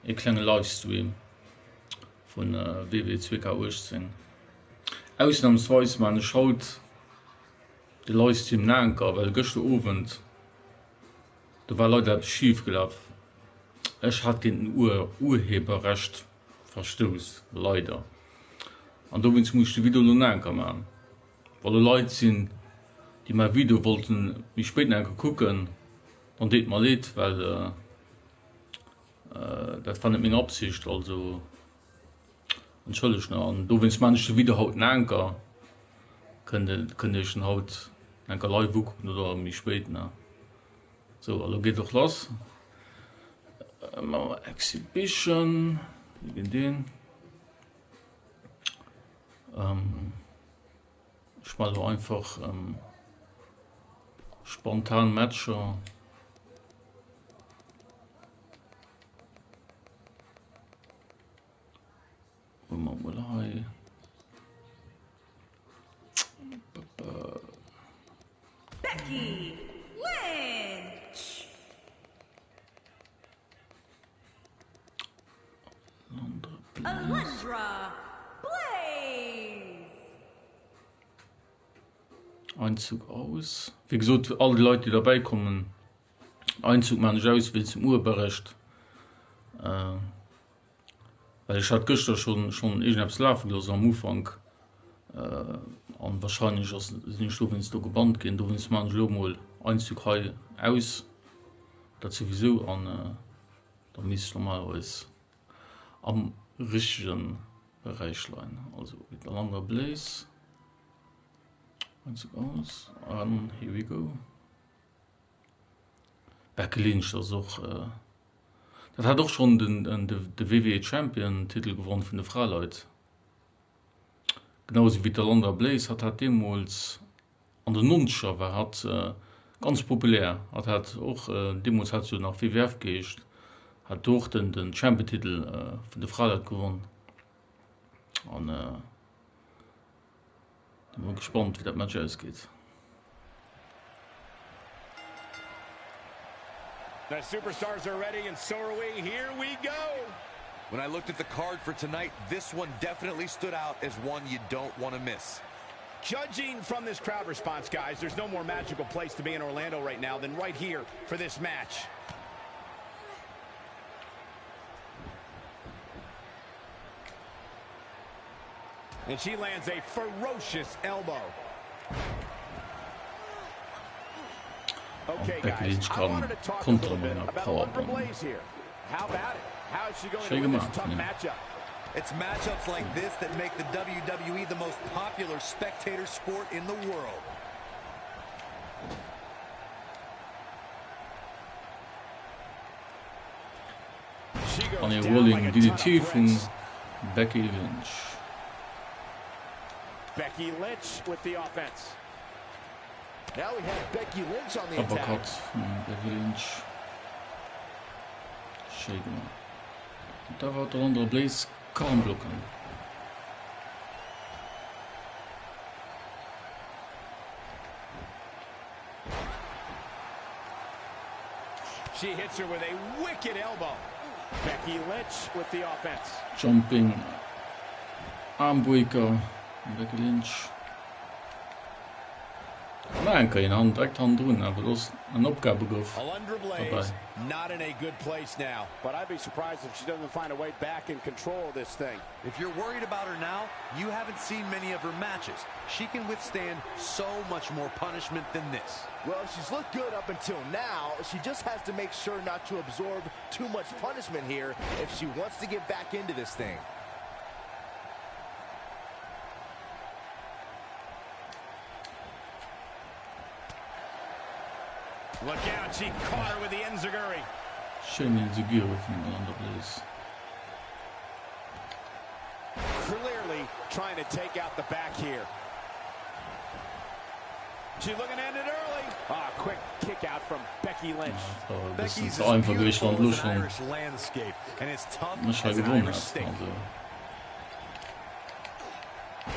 E klenge Livestream vun WWE 2K18. Ausnahmsweis maan ech haut de Livestream naenker, well gëschter Owend do war leider eppes schief gelaf. Ech hat géint den Urheberrecht verstouss, leider. An dowéinst muss ech de Video lo naenker maan. Wa lo Leit sinn, déi mäi Video wollten méi spéit naenker kucken, dann deet mer leed, well Dat war net meng Absicht, also entschëllegt nach. An dowéinst maan ech de Video haut en Anker. Kënnt kënnt Iech en haut en Anker live ukucken oder méi spéit nach. Sou, a lo geet och lass. Maa Exhibition géint deen. Ech maan lo einfach spontan Matcher. Huele mer mol hei. Becky Lynch. Alundra Blaze. Einzug aus. Wéi gesot, all déi Leit, déi derbäi kommen, Einzug maan ech aus wéinst dem Urheberrecht. Well ech hat gëschter schonn schonn iergendeppes lafe gelooss am Ufank an wahrscheinlech ass sinn ech dowéinst do gebannt ginn. Dowéinst maan ech elo mol Einzug hei aus. Dat souwisou an da misst ech normalerweis am richtegen Beräich leien. Also Alundra Blaze, Einzug aus an here we go. Becky Lynch ass och, dat hat och schonn den de WWE Champion Titel gewonn vun de Fraleit. Genau esou wéi d'Alundra Blaze. Hatt hat deemools An den Nonzeger war hatt ganz populär. Hatt hat och, deemools hat se jo nach WWF geheescht, hat do och den den Championtitel vun de Fraleit gewonn. An si mol gespannt wéi dat Match ausgeet. The superstars are ready and so are we. Here we go. When I looked at the card for tonight, this one definitely stood out as one you don't want to miss. Judging from this crowd response, guys, there's no more magical place to be in Orlando right now than right here for this match. And she lands a ferocious elbow. Okay, Becky guys, Lynch I kann wanted to talk a Konter little mat bit enger about Alundra Powerbomb. Blaze here. How about it? How is she going Schéi to win this gemaach tough vun him. matchup? It's matchups like this that make the WWE the most popular spectator sport in the world. She An goes e down Rolling like a ton DDT of vum bricks. Becky Lynch. Becky Lynch with the offense. Now we have Becky Lynch on the attack. Uppercut vum Becky Lynch. Schéi gemaach. Da war d'Alundra Blaze kaum blocken. She hits her with a wicked elbow. Becky Lynch with the offense. Jumping Armbreaker vum Becky Lynch. An nach eng Kéier een direkt hannendrun, awer do ass en Opgabegrëff Alundra derbäi. Blaze not in a good place now, but I'd be surprised if she doesn't find a way back in control of this thing. If you're worried about her now, you haven't seen many of her matches. She can withstand so much more punishment than this. Well, she's looked good up until now. She just has to make sure not to absorb too much punishment here if she wants to get back into this thing. Look out, she caught her with the enziguri. Schéin Enziguri vum Alundra Blaze. Clearly trying to take out the back here. She's looking to end it early. Ah, quick kick out from Becky Lynch. Dat war e bëssen Becky's ze as einfach gewiescht, beautiful wann elo as an schonn Irish landscape and as tough mech hei as an gewonnen Irish hätt. steak. Also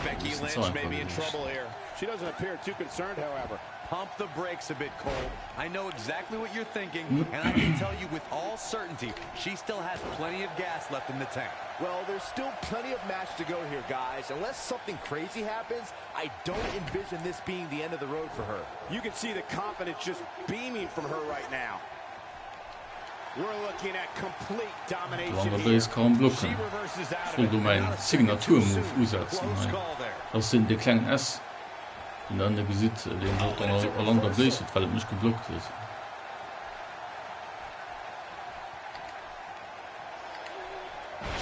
Becky bëssen ze Lynch einfach may be in gewiescht. trouble here. She doesn't appear too concerned, however. Pump the brakes a bit, Cole. I know exactly what you're thinking, and I can tell you with all certainty, she still has plenty of gas left in the tank. Well, there's still plenty of match to go here, guys. Unless something crazy happens, I don't envision this being the end of the road for her. You can see the confidence just beaming from her right now. We're looking at complete domination Alundra here. Blaze kaum She blocken. reverses out Ech of wollt it. do mäin Not a second too Signatur-Move soon. usetzen Close hei. call there. Dat ass deen dee klengen S, deen der ënne gesitt, deen sollt dann Alundra Blaze huet, well et mech geblockt huet.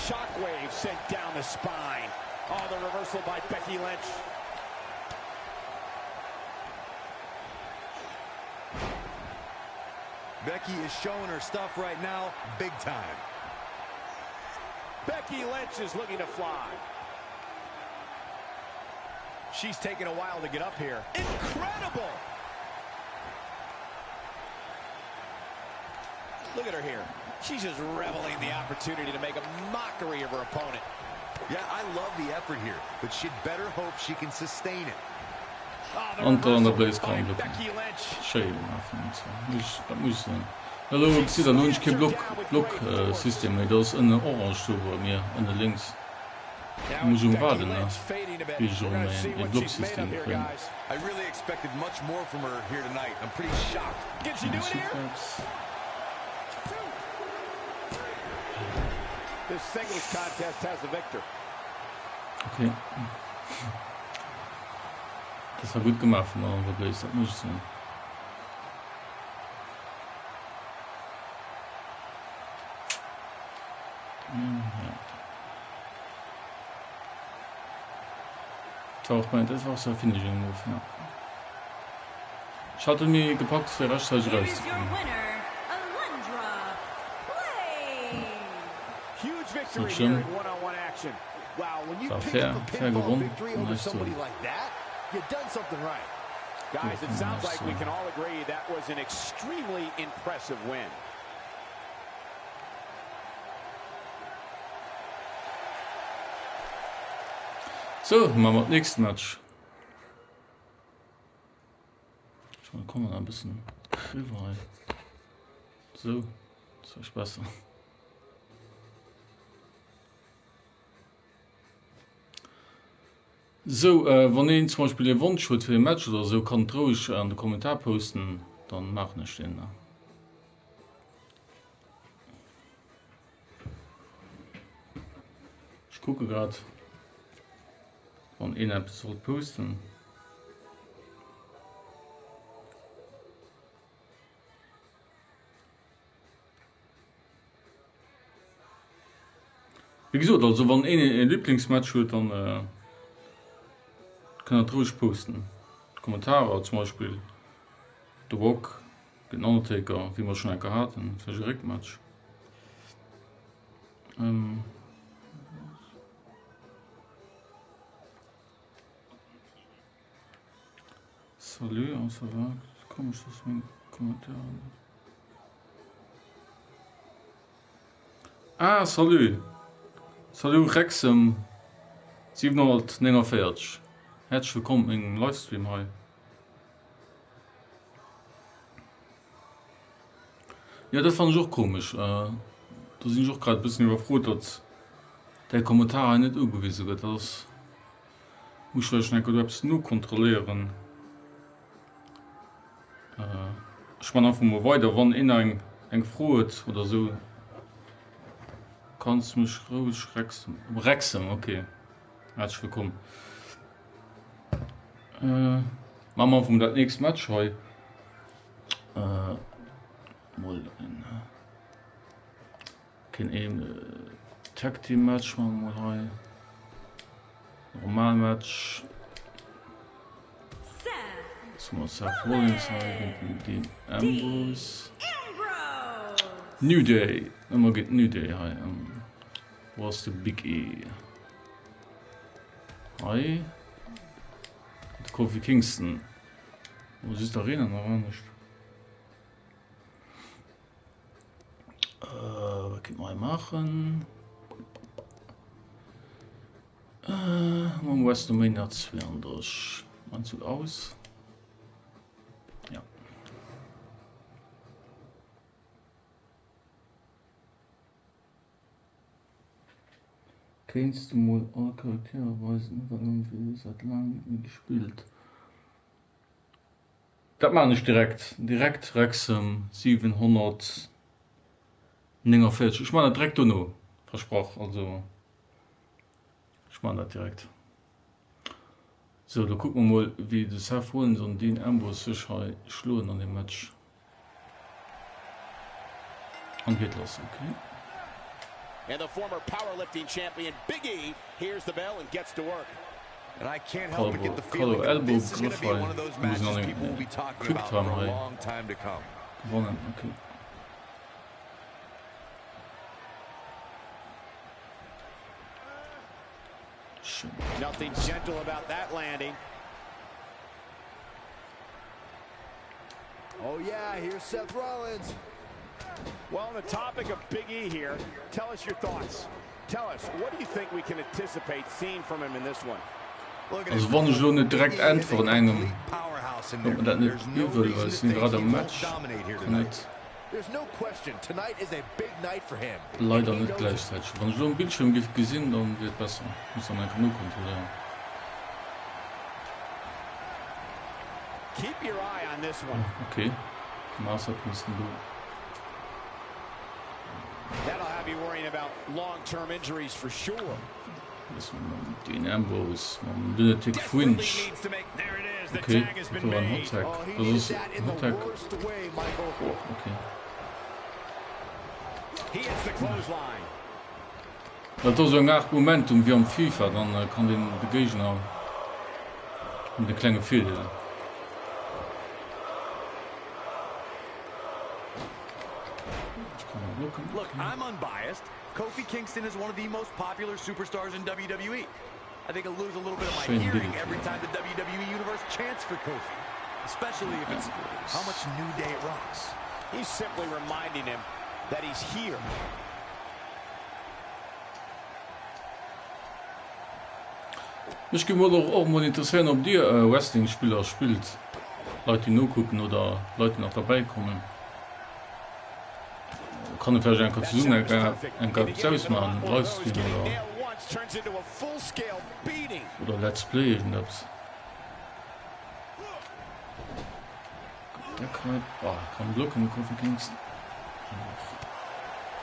Shockwave sent down the spine. Oh, the reversal by Becky Lynch. Becky is showing her stuff right now, big time. Becky Lynch is looking to fly. She's taking a while to get up here. Incredible! Look at her here. She's just reveling in the opportunity to make a mockery of her opponent. Yeah, I love the effort here, but she'd better hope she can sustain it. Oh, the An d'Alundra reversal Blaze by kaum blocken. Becky Lynch. Schéi gemaach vun zwar. Muss ech, dat muss ech soen. Elo gesitt der, elo hunn ech kee Block, Block System méi, dat ass ënne orange do bei mir, ënne lénks. Now Muss it's ech erëm Becky waarden, ne, Lynch fading a bit. bis ech We're erëm gonna een see ee what she's made Blocksystem of here, kréien. guys. I really expected much more from her here tonight. I'm pretty shocked. Can she do it here? Suplex. This singles contest has a victor. Okay. Dat war gutt gemaach vun der Alundra Blaze, dat muss ech soen. Tauch mein das war so Finishing Move ja. Ich hatte mir gepackt fir rechtzeitig Here is your rauszukommen. winner, Alundra Blaze. Huge victory Not here schlimm. in one-on-one action. Wow, when you War pick fair, up a fair pinfall gewonnen. victory over Nice somebody to- like that, you've done something right. Guys, it sounds like we Nice. can all agree that was an extremely impressive win. So, maache mer d'nächst Match. Ech man kommen e bëssen riwwer hei. So, das war besser. Sou, wann een zum Beispill ee Wonsch huet fir ee Match oder sou, kann et roueg an de Kommentar posten, dann maachen ech deen. Ech kucke grad, wann een eppes sollt posten. Wéi gesot, also wann een e Lieblingsmatch huet, dann kënnt der et roueg posten. Kommentarer zum Beispill The Rock géint den Undertaker, wéi mer schonn eng Kéier haten, vläicht e Réckmatch. Salut, oh ça va, komesch dass meng Kommentaren net. Ah salut, salut Rexem 749, häerzlech wëllkomm op mengem Livestream hei. Jo dat fannen ech och komesch, do sinn ech och grad e bëssen iwwerfrot datt däi Kommentar hei net ugewise gëtt, dat ass. Muss vläicht nach enker eppes nokontrolléieren. Ech man einfach mol weider, wann een eng eng Fro huet oder sou. Kanns mech roueg rexen. Rexen, ok. Häerzlech wëllkomm. Maache mer einfach mol dat nächst Match hei. Mol en. Keen een Tag Team Match maache mer mol hei. Normal Match. Seth So mat Seth Rollins hei géint den Dean Ambrose. Ambrose. New Day, ëmmer géint New Day hei. Wou ass de Big E? Hei. De Kofi Kingston. Wo just d'Arena nach anescht. Äh, wat kéint mer hei maachen? Äh, mam WrestleMania 32. Mein Zug aus. Kéints de mol all Charaktere weisen well hunn se säit laang net méi gespillt. Dat maan ech direkt direkt Rexem 749 ech maan dat direkt dono versprach also ech maan dat direkt. Sou da kucke mer mol wéi de Seth Rollins an Dean Ambrose sech hei schloen an deem Match. An geet lass, ok. And the former powerlifting champion Big E hears the bell and gets to work. And I can't help but get the Elbow, feeling that Elbow this is going Grëff to be hei one of those muss matches an people will engem be talking Quick about for Time a hei long time to come. gewonnen, ok. Nothing gentle about that landing. Oh yeah, here's Seth Rollins. Well, on the topic of Big E here, tell us your thoughts. Tell us, what do you think we can anticipate seeing from him in this one? Also wann ech elo net direkt äntweren engem, huet mer dat net iwwel, well ech sinn grad am Match, kann net leider net gläichzäiteg. Wann ech elo en Bildschirm giff gesinn, dann wier et besser. Muss dann enker nokontrolléieren. Ok, Maas hat missen do. Dean Ambrose mam Lunatic Fringe. Ok, do war en Hot Tag. Dat ass en Hot Tag. Oh, ok. Dat ass esou eng Aart Momentum wéi am FIFA, dann kann den de Géigner huet e klenge Virdeel. Look, I'm unbiased. Kofi Kingston is one of the most popular superstars in WWE. I think I lose a little bit of my Schéin hearing Bild. every time the WWE Universe chants for Kofi, especially if it's how much New Day rocks. He's simply reminding him that he's here. Mech géif mol och mol interesséieren ob dir Wrestling Spiller spillt, Leit déi nokucken oder Leit déi nach derbäi kommen. Kann e vläicht enker zesummen enker eppes ausmaachen, Livestream oder oder Let's Play iergendeppes. Deck hei, ah, kann blocken Kofi Kingston.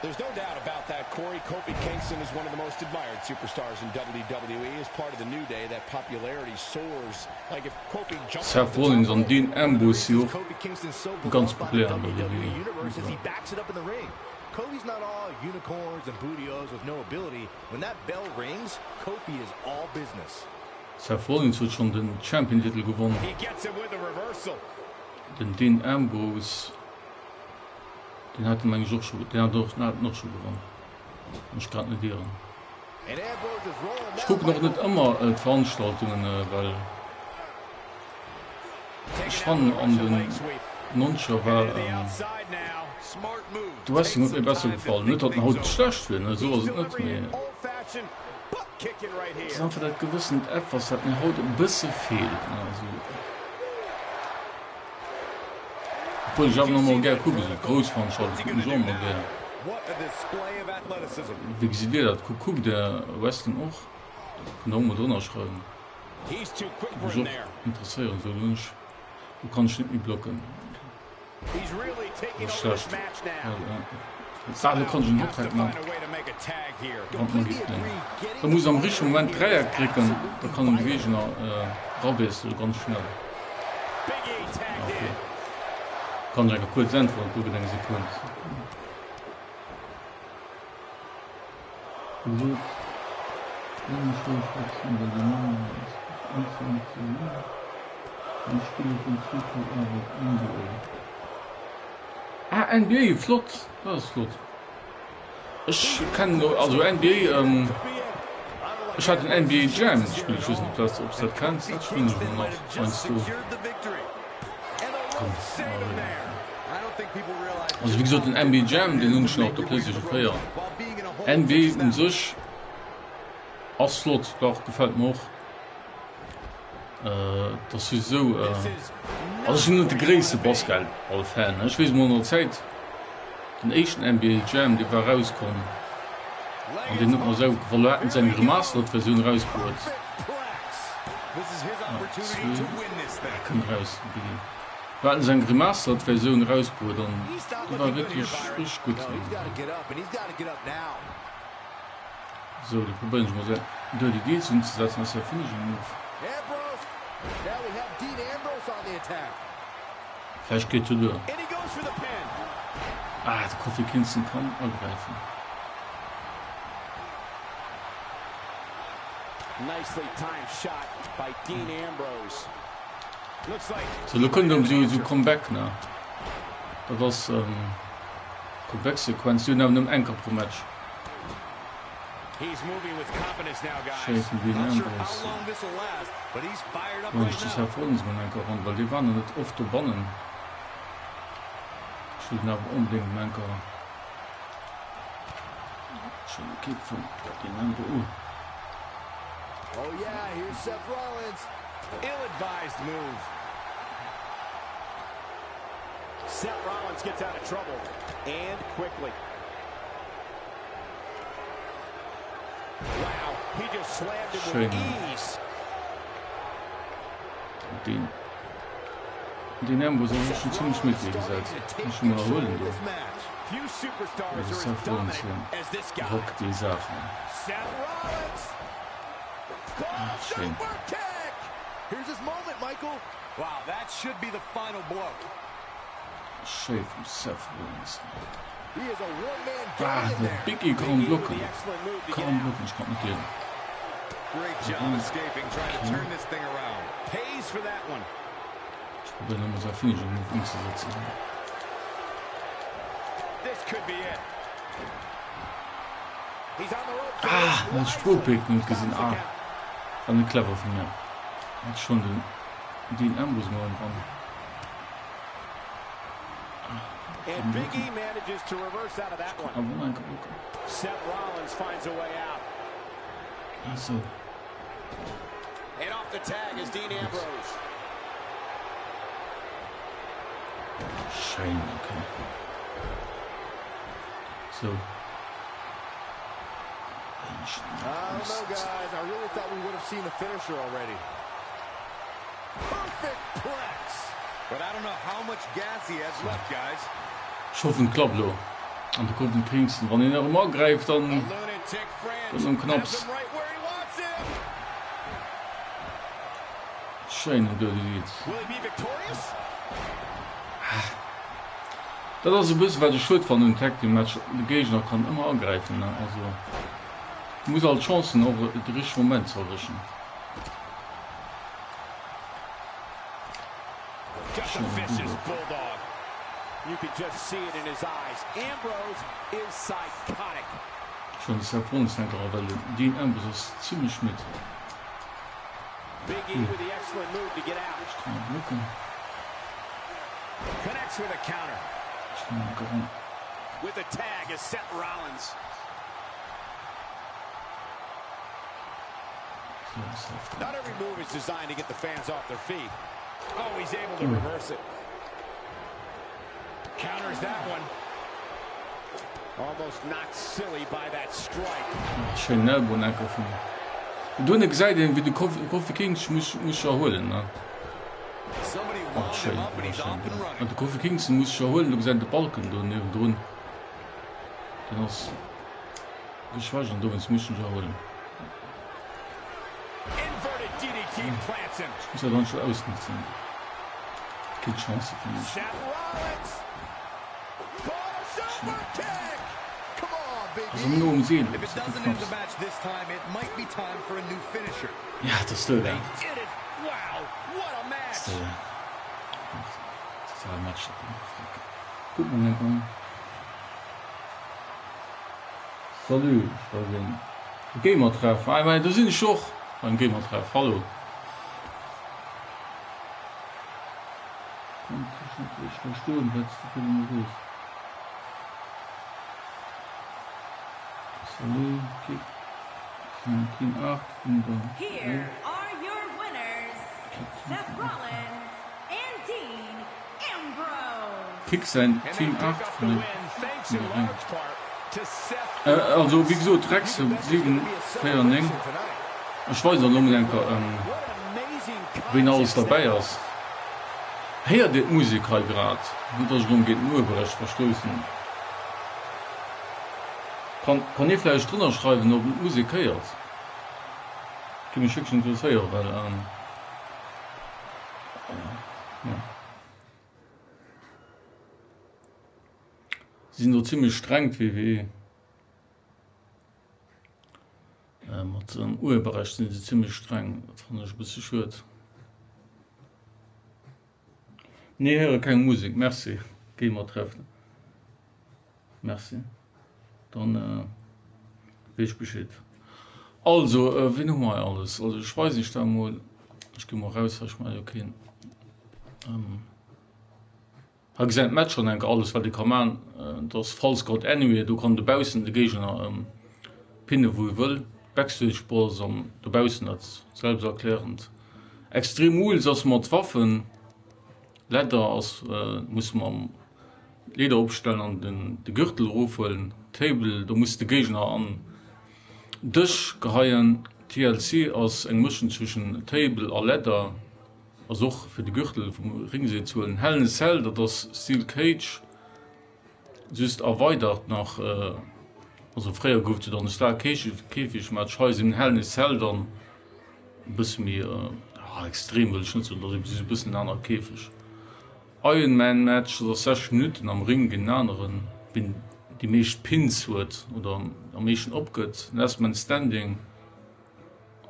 There's no doubt about that, Corey. Kofi Kingston is one of the most admired superstars in WWE. As part of the New Day, that popularity soars like if Kofi jumped off Seth the Rollins top an rope. Dean One of the Ambrose si reasons och Kofi Kingston's so ganz beloved by populär the an der WWE WWE. Universe is he backs it up in the ring. Kofi's not all unicorns and bootios with no ability. When that bell rings, Kofi is all business. Seth Rollins huet schonn den Champion-Titel gewonnen. He gets him with a reversal. Den Dean Ambrose, deen hat en meng ech och scho, deen hat och, hat en och scho gewonnen, wann ech grad net ieren. And Ambrose is rolling Ech now, kucken och net Michael. ëmmer d'Veranstaltungen, well ech Taken out fannen with a an Russian den leg sweep. Nonzeger war Headed to the outside now. Smart move. de Take Wrestling huet some mir besser time to gefall. Net think datt en things haut over. schlecht wier, ne, esou He's ass et net, delivering mee an old-fashioned butt kicking right et ass here. einfach dat gewëssent Etwas, wat mir haut e bësse feelt, ne, also. Obwuel ech awer nach emol gär kucken, esou grouss Veranstaltungen kucken ech och emol gär. What a display of athleticism. Wéi gesitt Dir dat? Kuckt Där Wrestling och? Kënnt der och mol drënner schreiwen. He's too quick for Géif mech him och there. interesséieren. Sou, lo hunn ech, lo kann ech net méi blocken. He's really taking Dat ass over this schlecht. match now. Ah, lo kann ech en Has to Hot Tag man. find a way to make a tag here. Wann man Completely geet, nee. agree. Da Getting the muss am ball richtege Moment here is Dräieck drécken, absolutely da kann en de vital. Géigner rawiessele ganz schnell. Big E tagged Okay. in. Kann ech enker kuerz äntweren, kucke eng Sekunn. Ah NBA, flott, dat ass flott. Ech kennen elo also NBA, ech hat den NBA Jam gespillt, ech weess net ob s dat kenns, dat spillen ech elo nach heiansdo. Also wéi gesot den NBA Jam deen hunn ech nach op der Playstation 4. NBA un sech ass flott, dach gefält mer och. Et ass just esou, also ech sinn net de gréisste Basketball-Fan. Ech weess mol an der Zäit den éischten NBA Jam dee war erauskomm. An deen huet mer esou gefall. Lo haten se eng remastered Versioun erausbruet. Ah, kënnt eraus, Big E. Lo haten se eng remastered Versioun erausbruet an déi war wierklech richteg gutt. Sou, da probéieren ech mol säin Dirty Deeds unzesetzen, ass säi Finishing Move. Vläicht geet jo duer. Ah, de Kofi Kingston kann agräifen. Sou, lo kënnt erëm esou Comeback, ne? Dat ass Comeback-Sequenz, déi hunn awer nëmmen eng Kéier pro Match. Schéi vum Dean Ambrose. Holen ech de Seth Rollins mol enker eran, well dee war nach net oft dobannen. Ech wëll den awer onbedéngt mol enker. Schéine Kick vum Dean Ambrose. Uh. Oh yeah, here's Seth Rollins. Ill-advised move. Seth Rollins gets out of trouble and quickly. Schéin. Deen Dean Ambrose ass och schon zimmlech midd wéi gesäit. Kann ech mol erhuelen do. De Seth Rollins hien rockt déi Saachen. Ah, schéin. Schéi vum Seth Rollins. Ah, de Big E kann blocken. Kann blocken, ech kann net gleewen. Ech probéieren elo mol säi Finishing Move unzesetzen. Ah, den Strohpick net gesinn. Ah, war net clever vun mir. Hat schon den Dean Ambrose mol dran. And Big E manages to reverse out of that one. Seth Rollins finds a way out. Also. And off the tag is Dean Ambrose. Schéin, okay. So. I don't know, guys. I really thought we would have seen the finisher already. Perfect press. But I don't know how much gas he has left, guys. Ech hoffen et klappt elo an de Kofi Kingston wann een erëm agräift dann gëtt en knapps. Schéinen Dirty Deeds. Dat ass e bësse wat ech schued fannen un Tag Team Match, de Géigner kann ëmmer agräifen ne, also du muss alt Chancen och de richtege Moment ze erwëschen. Just a vicious bulldog. You can just see it in his eyes. Ambrose is psychotic. Schonn de Seth Rollins fänkt era well den Dean Ambrose ass zimlech midd. Big E with the excellent move to get out. Ech kann net blocken. Connects with a counter. Ech kann net gerannt. With the tag is Seth Rollins. Not every move is designed to get the fans off their feet. Oh, he's able to reverse it. Counters that one. Almost knocked silly by that strike. Schéinen Elbow enker vum Dunne gesäit een wéi de Kofi Kingston muss muss sech erhuelen ne. Oh schéin, oh schéin. An de Kofi Kingston muss sech erhuelen, do gesäit de Balken do niewendrun. Den ass geschwächt an dowéinst muss en sech erhuelen. Ech muss dat dann scho ausnotzen. Keng Chance fir mech. Ass am no um Seel, ass dat knapps. Ja, dat ass duer, ja. Dat war e Match. Kuck mol eng an. Salut, ech war den Gamertreff. Ah, mä do sinn ech och beim Gamertreff. Hallo. Konnt ech net richteg verstoen, wat s de virun mir soos. Salut, Kick. Team 8 vun der Here are your winners, Seth Rollins and Dean Ambrose. Kick säin Team 8 vun der Ring. Also wéi gesot Rex 7 4 9 Ech weisen der elo mol eng Kéier ween alles derbäi ass. Héiert dir d'Musek hei grad? Net dass ech erëm géint den Urheberrecht verstoussen. Kann kann ee vläicht drënner schreiwen ob en d'Musek héiert? Géif mech wierklech interesséieren, well jo. Si sinn do zimlech streng d'WWE. Mat dem Urheberrecht sinn se zimlech streng, dat fannen ech e bësse schued. Nee héiere keng Musek, merci Gamertreff. Merci. Dann weess ech Bescheed. Also wien hu mer hei alles? Also ech weisen iech dat emol. Ech gi mol raus, well ech maache jo keen. Hei gesäit d'Match schon enk alles wat ee ka man. Et ass Falls Count Anywhere, do kann dobaussen de Géigner pinne wou e wëll. Backstage Brawls an dobaussen, dat selbsterklärend. Extreme Rules ass mat Waffen, Ladder ass muss mam Leeder opstellen an den de Gürtel erofhuelen. Table, do muss de Géigner an Dësch geheien. TLC ass eng Mëschung zwëschen Table a Ladder. Ass och fir de Gürtel vum Ringsee ze huelen. Hell in a Cell, dat ass Steel Cage, just erweidert nach. Also fréier gouf et jo dann de Stahlkäfig-Match, hei sinn Hell in a Cell dann e bësse méi extrem, wëll ech net soen, dat ass just e bëssen en anere Käfeg. Iron Man Match, dat ass 60 Minutten am Ring géint en aneren, wien déi meescht Pins huet oder am meeschten opgëtt. Last Man Standing.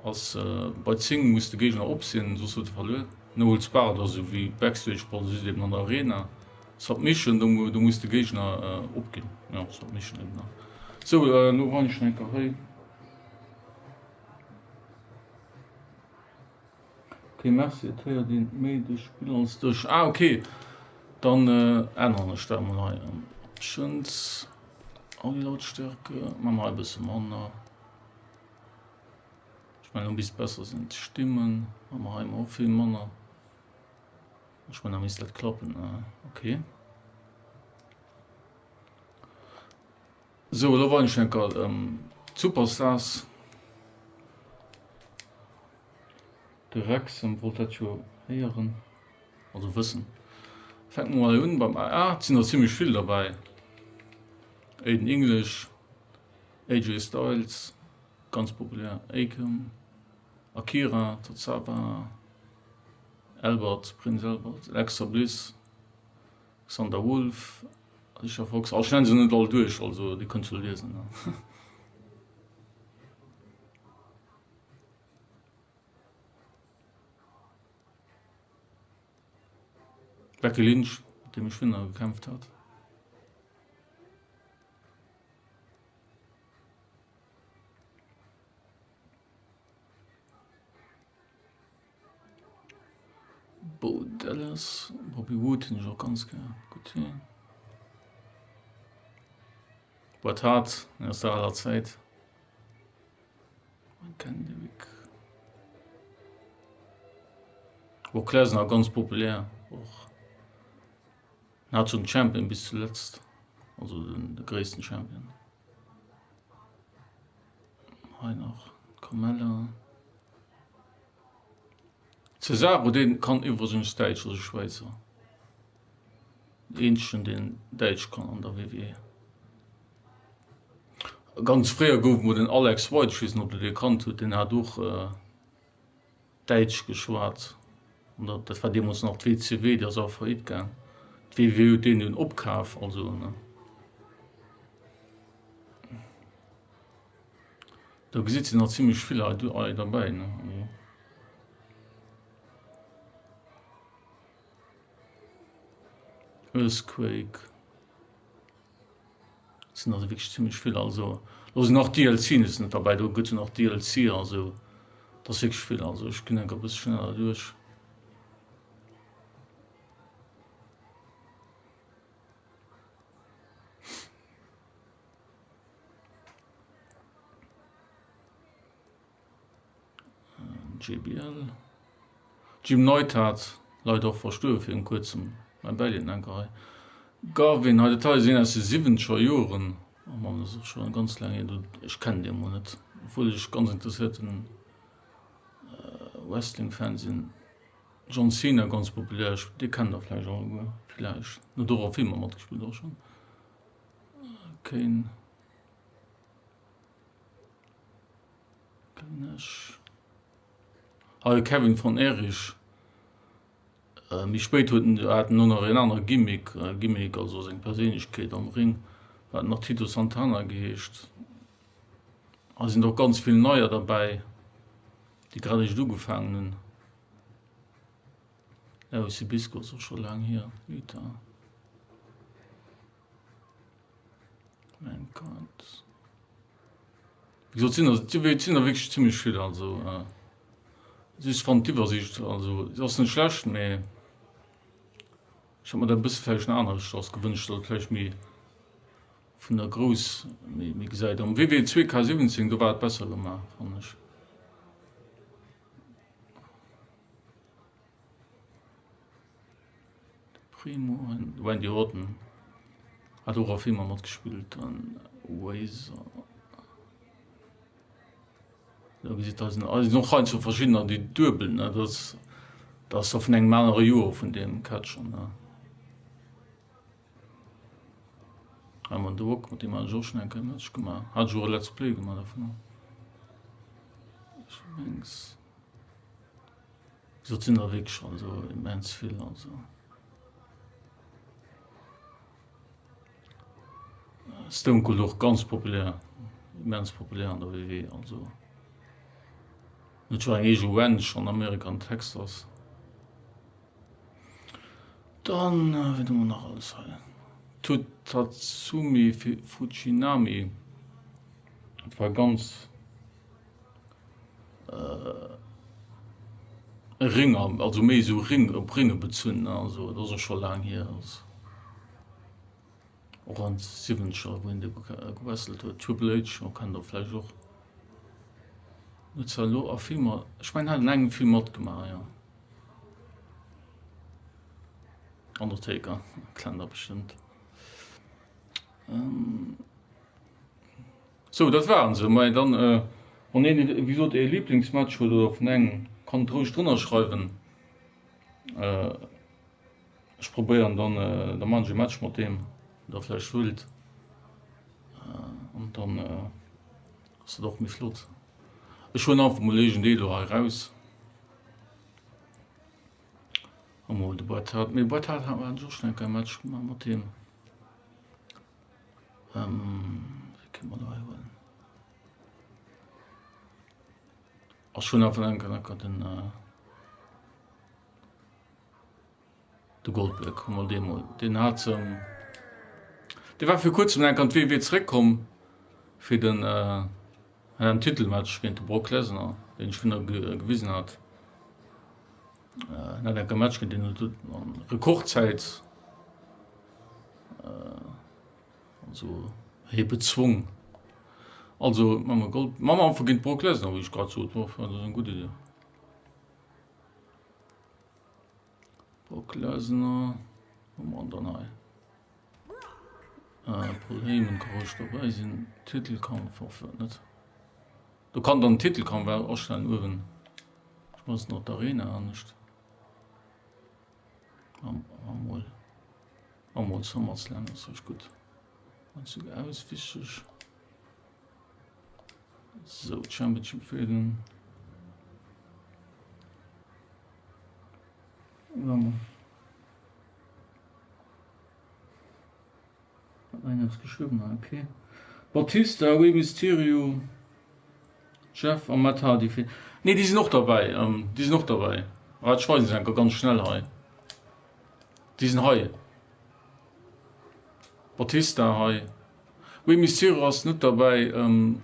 Ass bei 10 muss de Géigner op sinn, soss huet e verluer. No Holds Barred ass esou wéi Backstage Brawl, just eben an der Arena. Submission, do do muss de Géigner opginn. Jo, Submission eben nach. Sou, elo weinen ech nach eng Kéier hei. Ok, merci, et héiert een méi de Spill als dech. Ah ok, dann änneren ech dat mol hei. Options, Audio-Lautstärke, maache mer hei e bësse manner. Ech mengen e bisst besser sinn d'Stimmen, hu mer hei emol och vill manner. Ech mengen da misst dat klappen, ok. Sou elo weisen ech enker d'Superstars. De Rexem wollt dat jo héieren, also wëssen. Fänke mer mol un beim AA, et sinn der zimlech vill derbäi. Aiden English. AJ Styles, ganz populär, Akam, Akira Tozawa, Albert, Prinz Albert, Alexa Bliss, Xander Wolf, Alicia Fox, ech nennen se net all duerch, also dir kënnt jo liesen. Becky Lynch, mat deem ech früher gekämpft hat. Bo Dallas, Bobby Wood hunn ech och ganz gär. Gutt hien. Bret Hart aus der aler Zäit. Kendrick. Brock Lesnar ganz populär och. En hat schon den Champion bis zuletzt, also den de gréissten Champion. Hei nach Carmella. Cesaro deen kann iwwregens Däitsch, ass e Schwäizer. Den eenzegen deen Däitsch kann an der WWE. Ganz fréier gouf mol den Alex White, ech weess net ob der dee kannt hutt, deen hat och Däitsch geschwat, an dat dat war deemools nach d'WCW, déi ass awer faillite gaang. D'WW huet deen dunn opkaf, also ne. Do gesitt sinn nach zimmlech vill hei hei derbäi, ne also. Earthquake. Et sinn also wierklech zimmlech vill. Also do sinn nach DLCen sinn net derbäi, do gëtt jo nach DLC a sou. Dat ass wierklech vill. Also ech ginn enker e bësse schneller duerch. JBL. Jim Neidhart, leider och verstuerwe virun kuerzem. Mäi Bäileed enker hei. Garvin, hei dat hei sinn aus de siwwenzeger Joren. Oh Mann, dat ass och scho ganz laang hier, ech kennen dee mol net, obwuel ech ganz interesséierten Wrestling-Fan sinn. John Cena ganz populär, dee kennt der vläicht alleguer, vläicht, huet och a Filmer matgespillt och schonn. Kane. Kevin Nash. Ah, Kevin von Erich. Méi spéit huet en hat en och nach een anere Gimmick, Gimmick, also seng Perséinlechkeet am Ring, hat nach Tito Santana geheescht. Hei sinn och ganz vill Neier derbäi, déi grad eréischt ugefaangen hunn. Larry Zbyszko ass och scho laang hier, Utah. Mankind. Wéi gesot, sinn der, et sinn der wierklech zimmlech vill. Also ech fannen d'Iwwersiicht, also se ass net schlecht, mee ech hätt mer dat e bësse vläicht aneschters gewënscht, datt et vläicht méi vun der Grouss méi méi gesäit. Am WWE 2K17 do war et besser gemaach, fannen ech. Primo an Randy Orton hat och a Filmer matgespillt an Razor. Da gesitt da sinn also och heiansdo verschiddener déi duebel ne dat ass dat ass da vun engem anere Joer vun deem Catcher ne. Hei man de Rock mat deem hat ech och schonn eng Kéier e Match gemaach, hat ech och e Let's Play gemaach dovunner. Ech mengs. Gesot sinn der wierklech also immens vill also. Stone Cold och ganz populär, immens populär an der WWE also. Huet scho eng eege Ranch an Amerika an Texas. Dann wat hu mer nach alles hei? Tatsumi Fujinami, dat war ganz. Ringer, also méi esou Ring, op Ringe bezunn, ne, also dat ass och scho laang hier, ass och an siwwenzeger wou hien do gewesselt huet. Triple H, oh kennt der vläicht och, huet zwar elo a Filmer, ech mengen hat an engem Film matgemaach, jo. Undertaker kennt der bestëmmt. Sou, dat waren se. Majo dann, wann een wéi gesot ee Liblingsmatch huet oder vun engem, kann et roueg drënner schreiwen. Ech probéieren dann, da man ech e Match mat deem der vläicht wëllt an dann ass dat och méi flott. Ech huelen einfach mol iergendee lo hei raus. Emol de Bret Hart, mee Bret Hart hat ech och schonn eng Kéier e Match gemaach mat deem. Wéi kënne mer do hei huelen? Ass schon einfach enker enker den de Goldberg hu mer dee mol. Deen hat dee war fir kuerzem enk an d'WW zeréckkomm fir den en Titelmatch géint de Brock Lesnar, deen ech vun der gewisen hat. En hat enker Match géint deen huet an Rekordzäit Also hie bezwong. Also mam mer Gold mam einfach géint Brock Lesnar, wéi ech grad sot, dat ass eng gutt Idee. Brock Lesnar, hu mer an dann hei. Äh, Paul Heyman ka roueg dobäi sinn. Titelkampf och wat net. Do kann dann Titelkampf astellen uewen. Ech muss nach d'Arena anescht. Amol. Amol SummerSlam ass rich gutt. Anzug aus wichteg. So Championship Fäden. Hat nach een eppes geschriwwen? Ah, okay. Batista, Rey Mysterio, Jeff a Matt Hardy fir. Nee, déi sinn och derbäi. Ähm, déi sinn och derbäi. Waart, ech weisen se enker ganz schnell hei. Déi sinn hei. Batista hei. Rey Mysterio ass net derbäi. Ähm,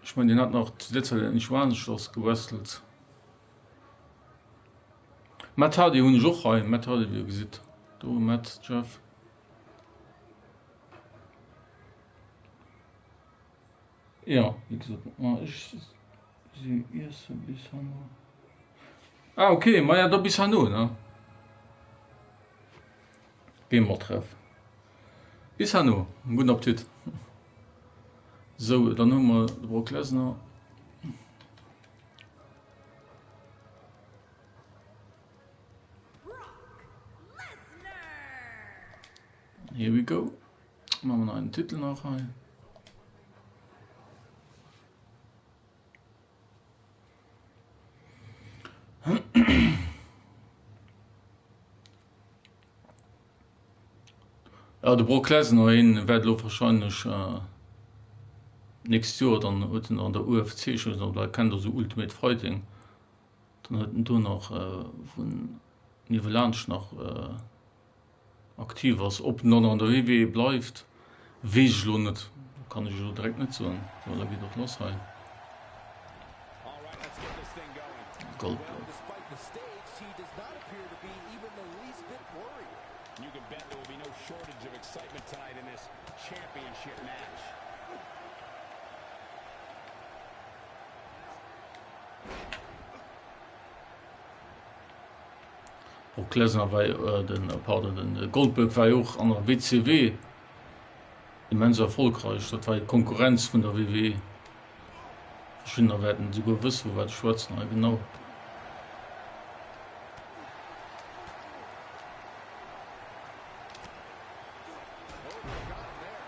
ech mengen, deen hat nach zu där Zäit iergendwou aneschters gewrestelt. Matt Hardy hunn ech och hei. Matt Hardy, wéi der gesitt. Do, Matt, Jeff. Jo, wéi gesot, ma ech si iesse bis herno. Ah ok, maja da bis herno ne. Beemertreff. Bis herno, gudden Appetit. Sou, dann hu mer de Brock Lesnar. Here we go. Machen wir noch einen Titel nach hei. Ja, de Brock Lesnar, hien wäert elo wahrscheinlech nächst Joer dann huet en an der UFC, ech weess net ob der dat kennt, also Ultimate Fighting, dann huet en do nach vun niewelaanscht nach aktiv ass. Ob en dann an der WWE bleift, weess ech elo net, kann ech elo direkt net soen. Sou, da geet och lass hei. Goldberg. Brock Lesnar war jo, den, pardon, den Goldberg war jo och an der WCW immens erfolgreich. Dat war jo d'Konkurrenz vun der WWE. Verschiddener wäerten esouguer wëssen, vu wat ech schwätzen hei genau.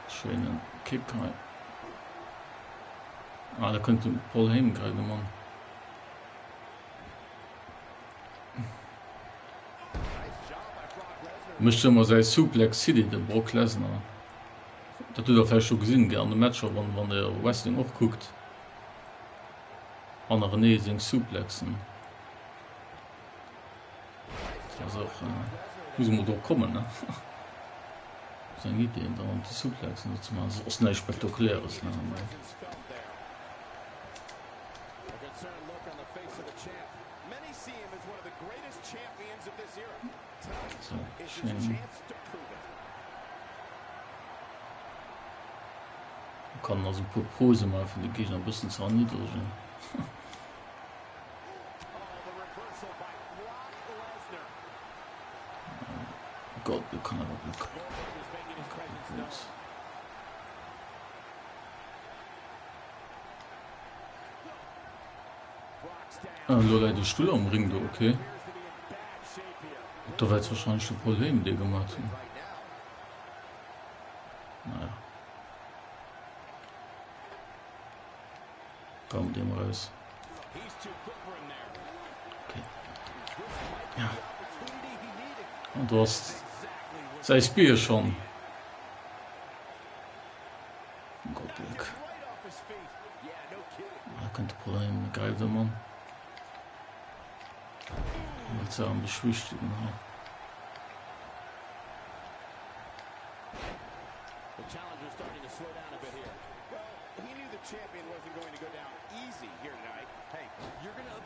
Schéinen Kick hei. Ah, da kënnt de Paul Heyman grad, de Mann. Mécht ëmmer säi Suplex City, de Brock Lesnar. Dat hutt der vläicht scho gesinn, gell, an de Matcher, wann, wann der Wrestling och kuckt. Hannerenee seng Suplexen. Dat ass och, muss emol drop kommen, ne? Sou eng Idee, dauernd déi Suplexen do ze maachen. Ass näischt Spektakuläres, ne? Mee. So, schéin. Kann also e puer Pose maachen, fir de Géigner e bëssen ze erniddregen. Gott, do kann awer Glück. Ah, elo läit e Stull am Ring do, okay. Da wäert wahrscheinlech de Paul Heyman dee gemaat hunn. Naja. Komm, dem raus. Okay. Ja. Und du hast säi Spear schon. Goldberg. Da kënnt de Paul Heyman, gräift ëm an. Wëllt se am beschwichtigen hei.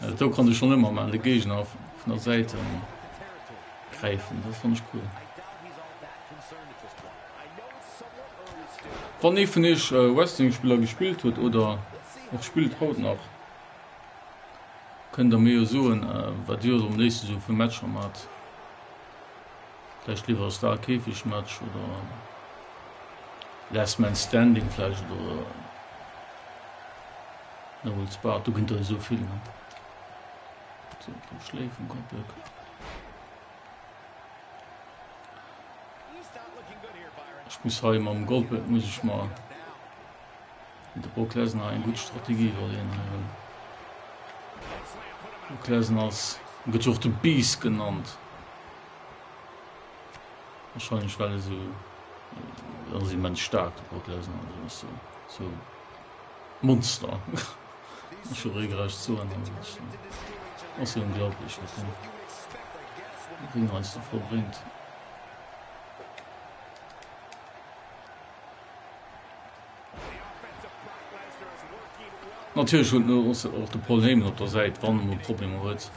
Ja, do kann du schon ëmmer man de Géigner vun der Säit gräifen, dat fannt ech cool. Wann ee vun iech Wrestling-Spiller gespillt huet oder och spillt haut nach, kënnt der mir jo soen, wat dir am léifsten sou fir Matcher maacht. Vläicht léiwer e Star-Käfig-Match oder Last Man Standing vläicht oder No Holds Barred, do ginn der jo sou vill, ne? Sou, e puer Schléi vum Goldberg. Ech muss hei mam Goldberg muss ech mer de Brock Lesnar eng gutt Strategie iwwerleeën hei well Brock Lesnar ass gëtt jo och de Beast genannt. Wahrscheinlech well e sou ass immens staark de Brock Lesnar also ass sou sou Monster. Ass scho regelrecht soen ass jo unglaublich wat den Ring heiansdo vollbréngt. Natierlech huet en och de Paul Heyman op der Säit, wann e mol Problemer huet.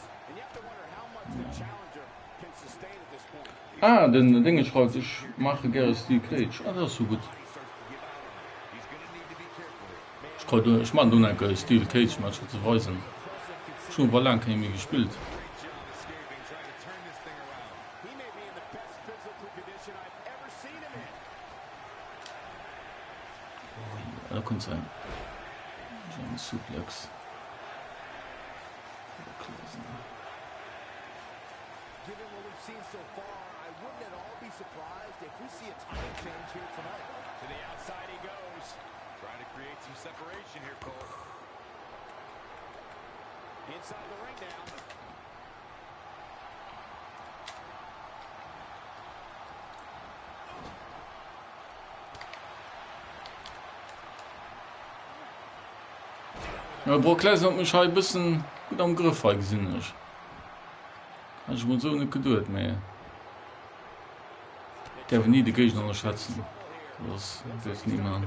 Ah, den Dénge schreift, ech maache gäre Steel Cage. Ah, dat ass jo gutt. Ech kann do, ech maachen do nach eng Kéier e Steel Cage Match fir ze weisen. Ech hunn awer laang keng méi gespillt. kënnt säin German Suplex. Ja, Brock Lesnar huet mech hei e bëssen gutt am Grëff hei gesinn ech. Hat ech mol esou net geduet, mee däerf ni de Géigner ënnerschätzen. Dat ass, däerfs ni man.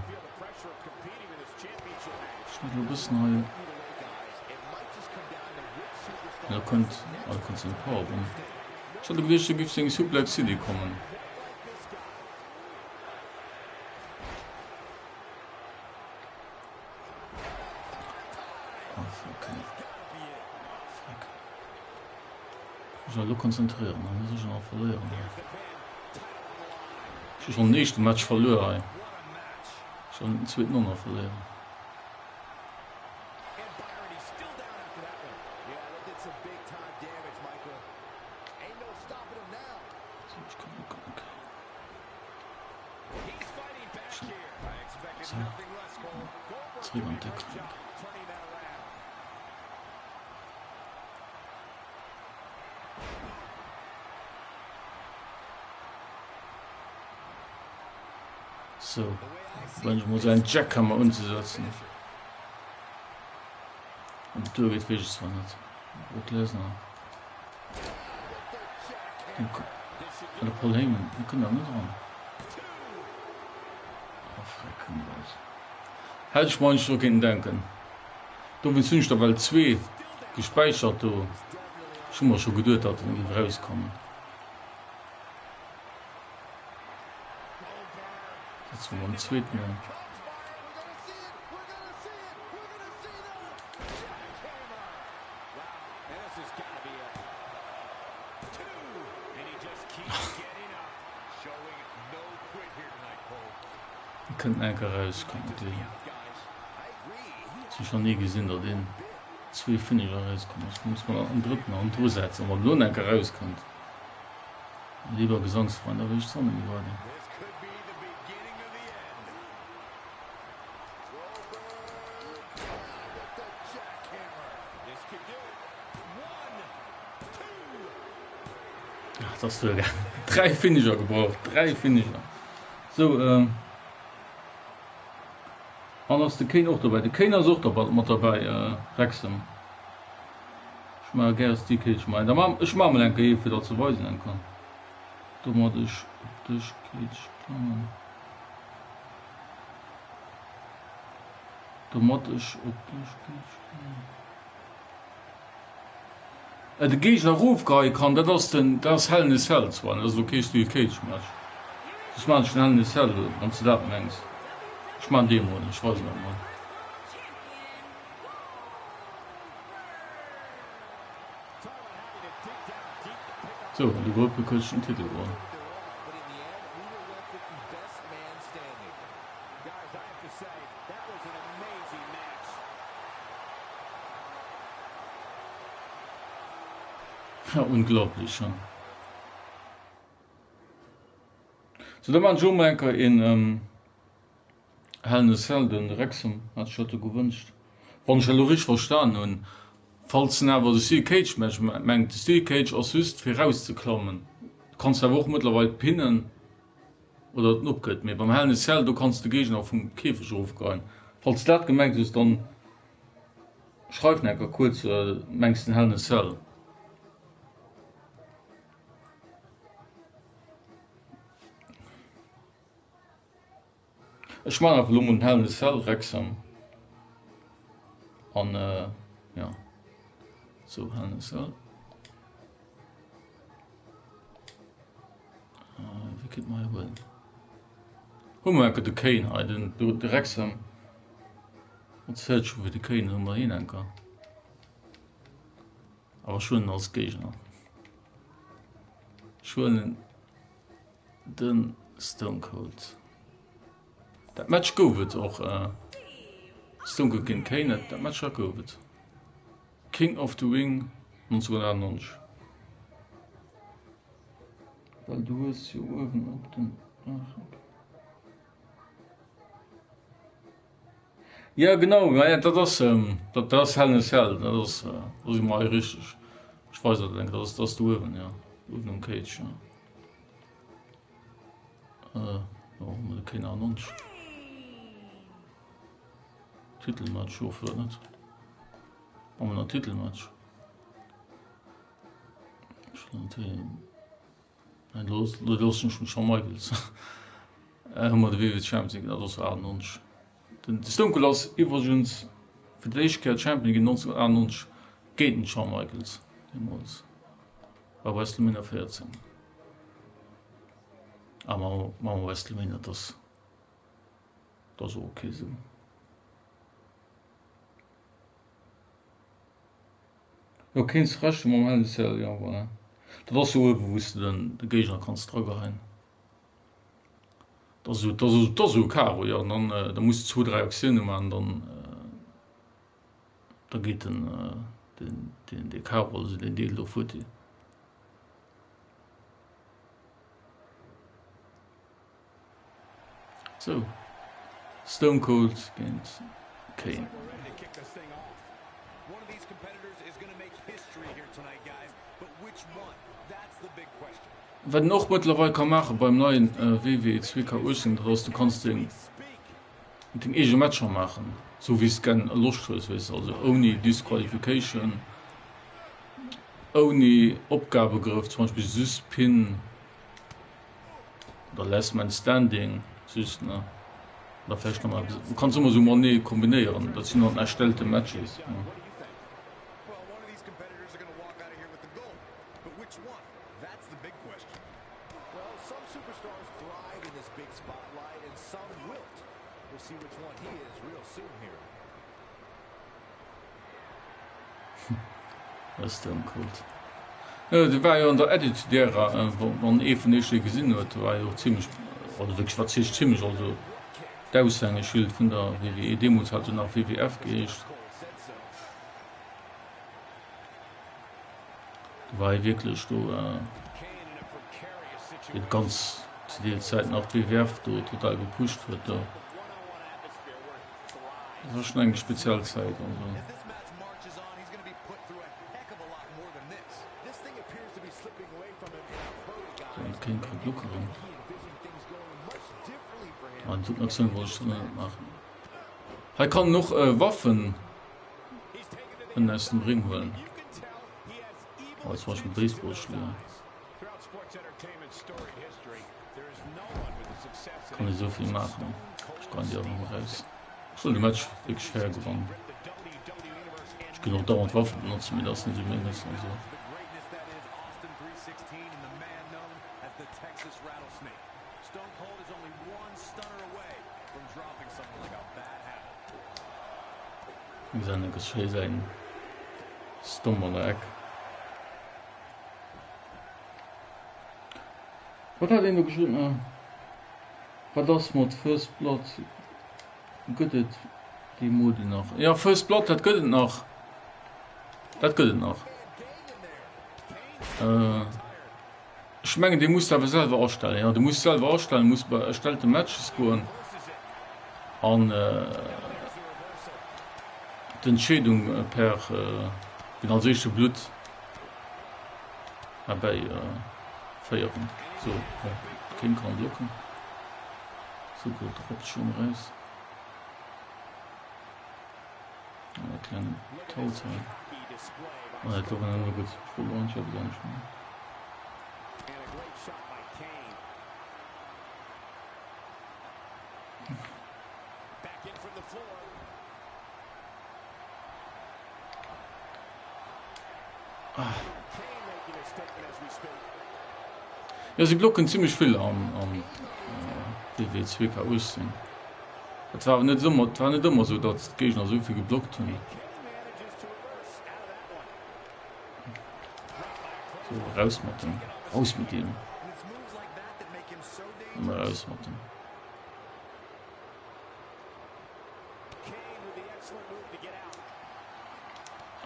Ech muss elo e bëssen hei. Da kënnt, ah, da kënnt seng Powerbomb. Ech hat geduecht, do giff seng Suplex City kommen. Ech elo konzentrieren, dann muss ech nach verléieren. Ech hu schon den éischte Match verluer hei. Schon den zweeten och nach verléieren. Zréck an d'Deckung. So, wenn ich mal so einen Jackhammer unzusetzen. Und du geht wirklich zwar nicht. Brock Lesnar. Oder Paul Heyman, wir können da nicht ran. Oh, frecken, was. Hätt ech mer eigentlech dru kéinten denken. Dowéinst hunn ech der well zwee gespäichert do. Ech hu mer scho geduet, datt en géif erauskommen. Setze mer den zweeten an. Déi kënnt enk eraus, kann net sinn. Ech hu schon ni gesinn, datt een zwee Finisher erauskomm ass. Muss man en drëtten an dru setzen, wann elo enk erauskënnt. Lieber Gesangsfreund, da wéi ech d'Sonne méi weider. Ach, das du Drei Finisher gebraucht, drei Finisher. Sou, ähm. An ass de Kane och dobäi? De Kane ass och dobäi, mat derbäi, äh, Rexem. Ech maache gär Steel Cage Mine. Da ma, ech maache mol eng Kéier, fir dat ze weisen eng Kéier. Domat ech op dech Cage klammen. Domat ech op dech Cage klammen. De Géigner erofgeheie kann, dat ass den, dat ass Hell in a Cell zwar, dat ass elo kee Steel Cage Match. Soss maachen ech den Hell in a Cell, wann s de dat mengs. Ech maachen dee mol, ech weisen dat mol. Sou, an de Goldberg huet sech den Titel geholl. Ja, unglaublich, ja. So, da man schon mal in ähm, Hell in a Cell, den Rexham hat sich dat gewünscht. Wann ich elo richtig verstanden hun, falls en awer de Steel Cage Match mengt, de Steel Cage ass just fir rauszeklammen. Du kanns awer och mëttlerweil pinnen. Oder et opgëtt, mee beim Hell in a Cell do kanns de Géigner vum Käfeg erofgeien. Falls de dat gemengt hues, dann schreif nach enker kuerz, mengs den Hell in a Cell? Ech man awer elo mol den Hell in a Cell Rexham an jo sou Hell in a Cell. Wie kéint mer hei huelen? Hu mer enker de Kane hei, den de Rexham. Wat zählt scho fir de Kane, hu mer hien enker. Awer ech huelen en als Géigner. Ech huelen den Stone Cold. Dat Match gouf et och. Stone Cold géint Kane, dat dat Match dat gouf et. King of the Ring 1998. Well du hues jo uewen op den ach ok. Ja genau, ma ja dat ass dat dat ass Hell in a Cell, dat ass dat ass emol hei richteg. Ech weis der dat eng Kéier, dat ass dat ass do uewen, jo uewen um Cage, jo. Äh, jo, hu mer de Kane 98. Titelmatch, jo firwat net? Hu mer nach Titelmatch? Nein, lo loossen ech mech Shawn Michaels. Hu mer de WWE Champion, dat ass 98. Den Stone Cold ass iwwregens fir d'éischt Kéier Champion ginn 1998 géint den Shawn Michaels deemools bei WrestleMania 14. A mam mam WrestleMania, dat ass dat ass och ok esou. Jo kéints rechnen mam Hell in a Cell, jo voilà. Dat ass jo uewen wous de den de Géigner kanns drageheien. Dat ass esou, dat ass esou, dat ass esou e Karo, jo. An dann da muss de zwou 3 Aktioune man, dann da geet den den den dee Karo, also deen Deel do futti. Sou, Stone Cold géint Kane. Wat een och mëttlerweil ka maache beim neien WWE 2K18, dat ass, du kanns deng deng eege Matcher maachen, sou wéi s de gär Loscht hues, weess de, also ouni Disqualification, ouni Opgabegrëff, zum Beispill just Pin. Oder Last Man Standing just ne oder vläicht nach mal du kanns ëmmer sou matenee kombinéieren, dat sinn dann erstellte Matches ne. Stone Cold. Jo, dee war jo an der Attitude Era, wann ee vun iech dee gesinn huet, war jo och zimmlech, also wierklech, wat heescht zimmlech, also d'Aushängeschild vun der WWE, deemools hat se nach WWF geheescht. Do war hie wierklech do, deen ganz zu deer Zäit nach d'WWF do total gepusht huet do. Dat war schon eng speziell Zäit also. Kane kann lockeren. Ah, die Aktion wollte ich schon nicht machen. Hei kann noch äh, Waffen aus dem Ring holen. Oh, zum Beispiel Baseballschläger. Kann ich so viel machen. Ich kann die auch noch raus. Ich soll de Match wierklech fair gewannen. Ech ginn och dauernd Waffen benotzen, mee dat ass net esou menges also. Wéi gesat, e schéi säin Stomp an der Eck. Wat hat een do geschriwwen? Wat ass mat First Blood? Gëtt et déi Modi nach? Jo, First Blood, dat gëtt et nach. Dat gëtt et nach. Ech mengen, dee muss de awer selwer astellen. Jo, de muss selwer astellen, muss bei erstellte Matches goen an d'Entscheedung per wien als éischte Blutt Erbäi féieren. Sou, keen kann blocken. Sou gold droppt schon eraus. Ah, klengen Taut hei. Ah, dat war net gutt. Ech wollt eigentlech eppes anescht maachen. Jo si blocken zimmlech vill an an WWE 2K18. Dat war awer net ëmmer, et war net ëmmer esou, datt d'Géigner esou vill geblockt hunn. So raus mat dem, raus mat deem. Ëmmer raus mat dem.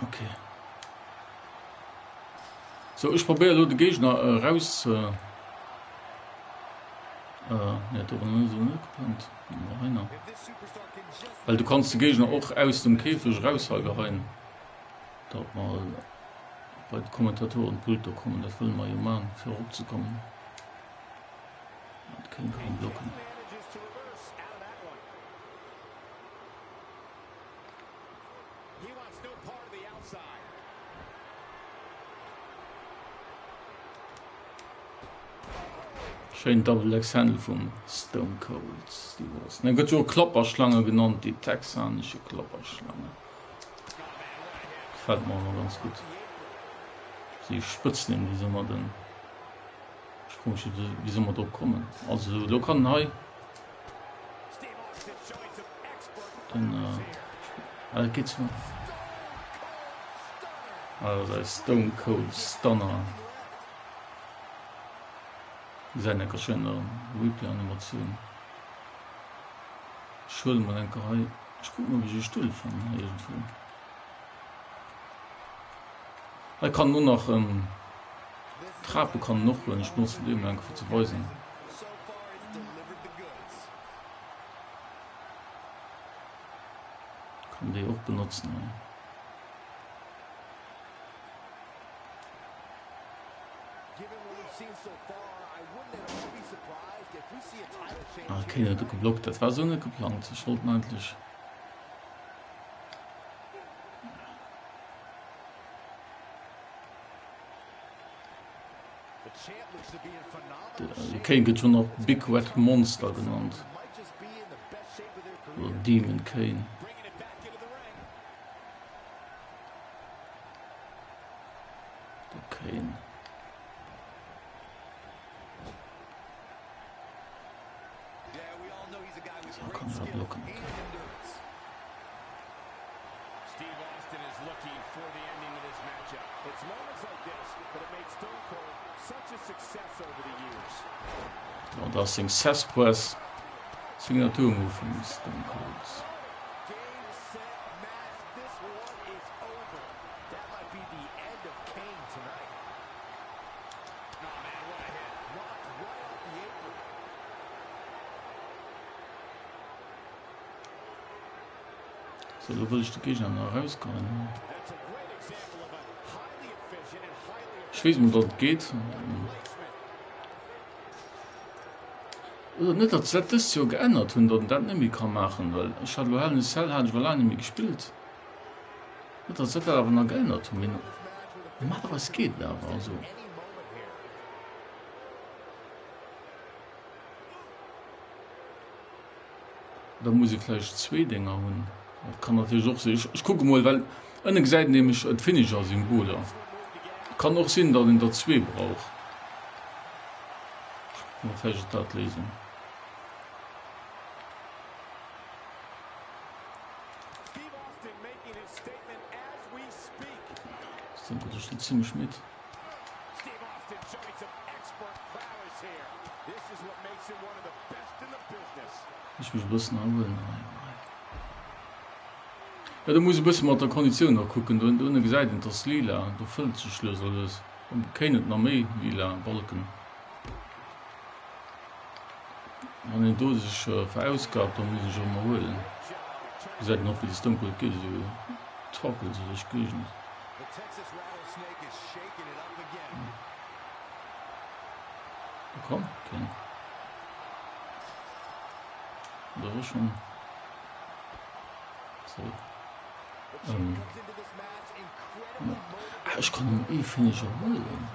Ok. Sou, ech probéier elo de Géigner eraus ze. Ne, do war net net geplangt. Hei Well du kanns de Géigner och aus dem Käfeg eraus hei geheien. Dat mer bei d'Kommentatorenpult do kommen, dat wëlle mer jo man, fir eropzekommen. Dat kéint kann blocken. Schéin Double Axe Handle vum Stone Cold Steve Austin. En gëtt jo och Klapperschlange genannt, déi texanesche Klapperschlange. Gefält mer ëmmer ganz gutt. Déi Spëtznimm, déi se ëmmer den. Ech froe mech, wéi se ëmmer drop kommen. Also elo kann en hei. Den äh, ah, geht's noch. Also Stone Cold Stunner. Gesäit enker schön der Replay-Animatioun. Ech huele mol enker hei. Ech kucken ob ech e Stull fannen hei iergendwou. Hei kann en och nach ähm, Trape kann en och huelen. Ech benotzen déi mol enker fir ze weisen. Kann déi och benotzen hei. Ah, okay, huet e geblockt. Dat war sou net geplangt. Ech wollt eigentlech. De Kane gëtt jo nach Big Red Monster genannt. Oder Demon Kane. De Kane. So, kann er blocken. Okay. So, da ass seng Cesspress Signaturmove vum Stone Cold. So, lo wëll ech de Géigner nach erausgeheien. Ech weess mol, datt et geet. Oder net, datt se dat dëst Joer geännert hunn, datt en dat net méi ka maachen, well ech hat elo Hell in a Cell hat ech awer laang net méi gespillt. Net, datt se dat awer nach geännert hunn, mee normalerweis geet et awer, also. Da muss ee vläicht zwee Dénger hunn. Dat kann natierlech och sinn. Ech kucke mol, well ënne gesäit een nämlech d'Finisher-Symboler. Kann och sinn, datt een der zwee brauch. Ech kucke mol, vläicht ass dat d'Léisung. Sinn ech schon zimmlech midd. Ech mech e bëssen erhuelen hei. Ja, do muss e bësse mat der Konditioun nach kucken. Do ënne gesäit een, 't ass lila, do fëllt sech lues a lues. Da kéint et nach méi lila Balken. Wann een do sech verausgabt, da muss ech och mol huelen. Gesäit een och wéi de Stone Cold geet, esou torkelt se duerch d'Géigend. Komm, King. Da war schon. So. Ähm. Ah, ech kann den ee Finisher huelen.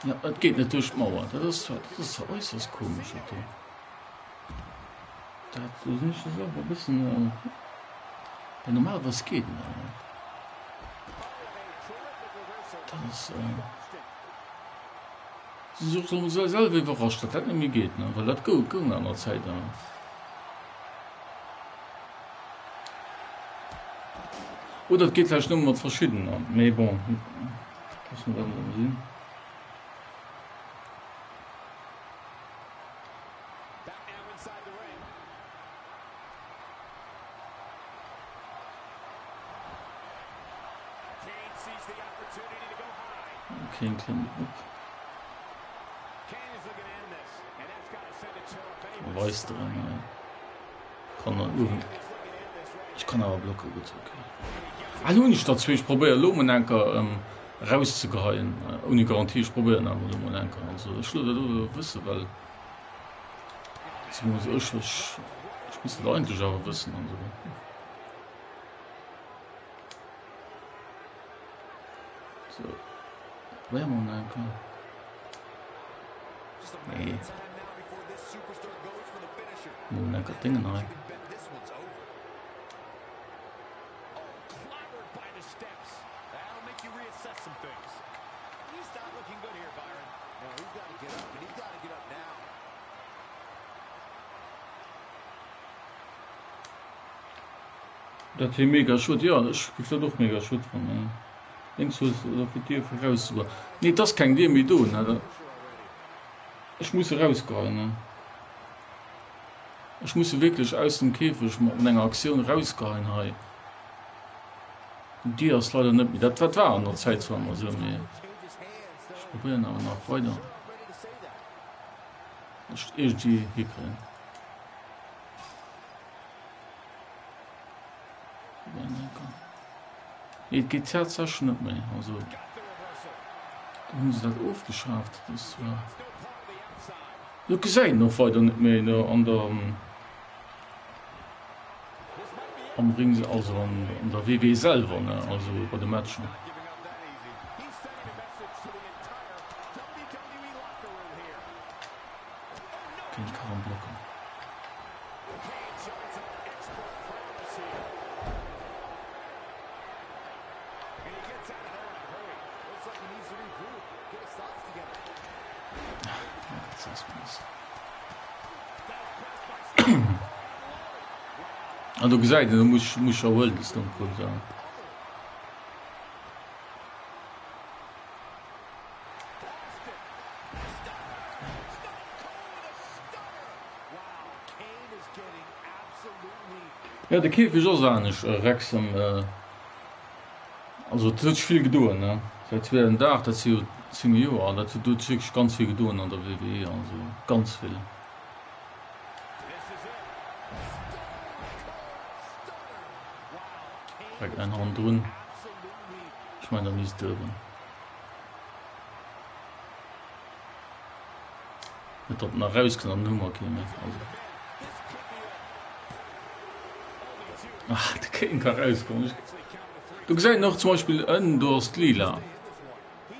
Ja, et geet net duerch d'Mauer. Dat ass zwar, dat ass zwar äusserst komesch, dat do. Dat do sinn ech selwer e bëssen, well normalerweis geet en awer. Dat ass, si si och selwer iwwerrascht, datt dat net méi geet, ne, well dat goung, goung an der Zäit awer. Oder et geet vläicht nëmme mat verschiddener, mee bon, loosse mer dat emol sinn. Kane klëmmt op. Weist dran kann an uewen. Ech kann awer blocke gutt okay. Ah, lo hunn ech der zwee. Ech probéiere lo mol enker ähm, rauszegeheien äh, ouni Garantie. Ech probéieren awer lo mol enker. Also ech wëll dat elo wësse well zemools ech ech ech misst dat eigentlech awer wëssen also. So. Probéiere mer mol enker. Nee. Mol enker Dingen hei. Dat wier mega schued. Jo, ech géif dat och mega schued fannen. Lénks hues de fir d'Dier fir erauszegoen. Nee, et ass keng Dier méi do, ne? Ech muss erausgeheien, ne? Ech muss se wierklech aus dem Käfeg mat enger Aktioun erausgeheien hei. Déi Dier ass leider net méi. Dat dat war an der Zäit zwar ëmmer esou, mee ech probéieren awer nach weider ech iergendwéi hikréien. Nee, et geet tatsächlech net méi. Also do hunn se dat ofgeschaaft. Dat ass zwar. Do gesäit een och weider net méi ne an der am Ring, also an, an der WWE selwer ne, also bei de Matchen. Géint Karam blocken. An do gesäit een, do muss muss ech erhuelen, de Stone Cold da. Ja de Käfeg ass anescht äh, Wrexham äh, also et huet sech vill gedoen ne säit 2008 dat si jo 10 Joer an dat huet huet sech wierklech ganz vill gedoen an der WWE also ganz vill. Direkt eng Hand drun. Ech mein da misst dueren. Net datt en nach rauskënnt an dann hu mer kee méi. Also. Ah, de Kane ka rauskommen. Do gesäit een och zum Beispill ënnen, do ass d'Lila.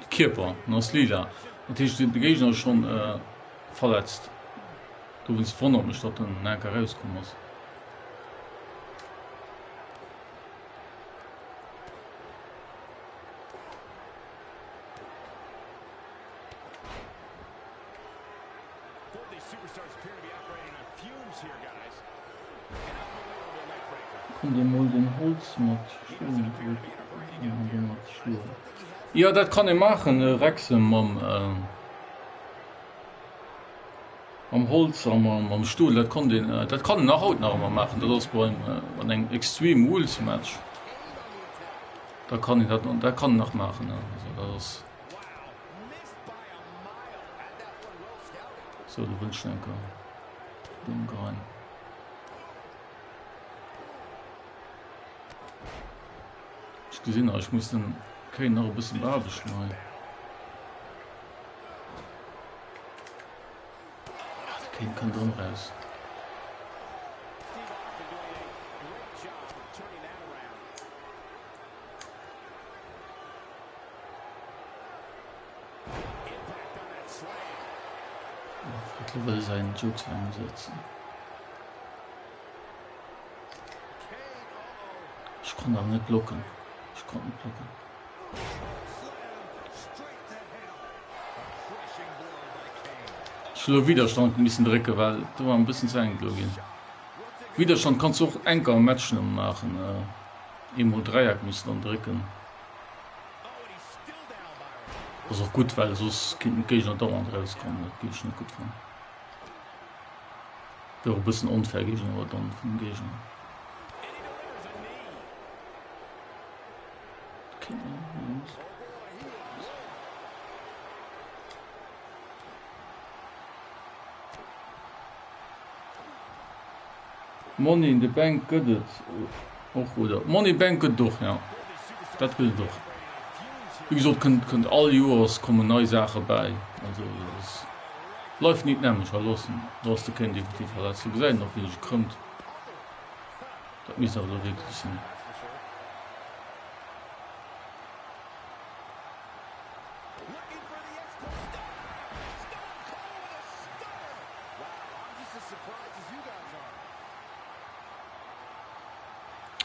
De Kierper, den ass lila. Dat heescht, de Géigner ass schonn äh, verletzt. Dowéinst wonnert mech, datt en enker rauskomm ass. Konnt ee mol den Holz mat Schloen schloen? Jo dat kann ee maachen, Rexe mam mam Holz a mam Stull, dat konnt een, dat kann een nach haut nach ëmmer maachen, dat ass beim an engem Extreme Rules Match, da kann een dat, dat kann een nach maachen, also dat ass. Sou, do wëll ech enker Ding rein. Ech gesinn nach, ech muss den Kane nach e bëssen beaarbechten hei. Ah, de Kane kënnt erëm raus. Fred wëll säin Chokeslam setzen. Ech konnt awer net blocken. Ech konnt net blocken. Ech hu lo Widerstand missen drécken, well do war e bëssen ze enk elo ginn. Widerstand kanns du och enker am Match nëmme maachen. Eemol Dräieck muss de dann drécken. Ass och gutt, well soss kinnten d'Géigner dauernd erauskommen. Dat géif ech net gutt fannen. Wär och e bëssen onfair géigeniwwer dann vun dem Géigner. Money in the Bank gëtt et och, oder? Money Bank gëtt et och, ja. Dat gëtt et och. Wéi gesot, kënnt, kënnt all Joers kommen nei Saache bäi. Also et bleift ni d'nämmlecht. Hei loossen, do ass de Kane definitiv verletzt. Do gesäit een och, wéi e sech krëmmt. Dat misst awer elo wierklech sinn.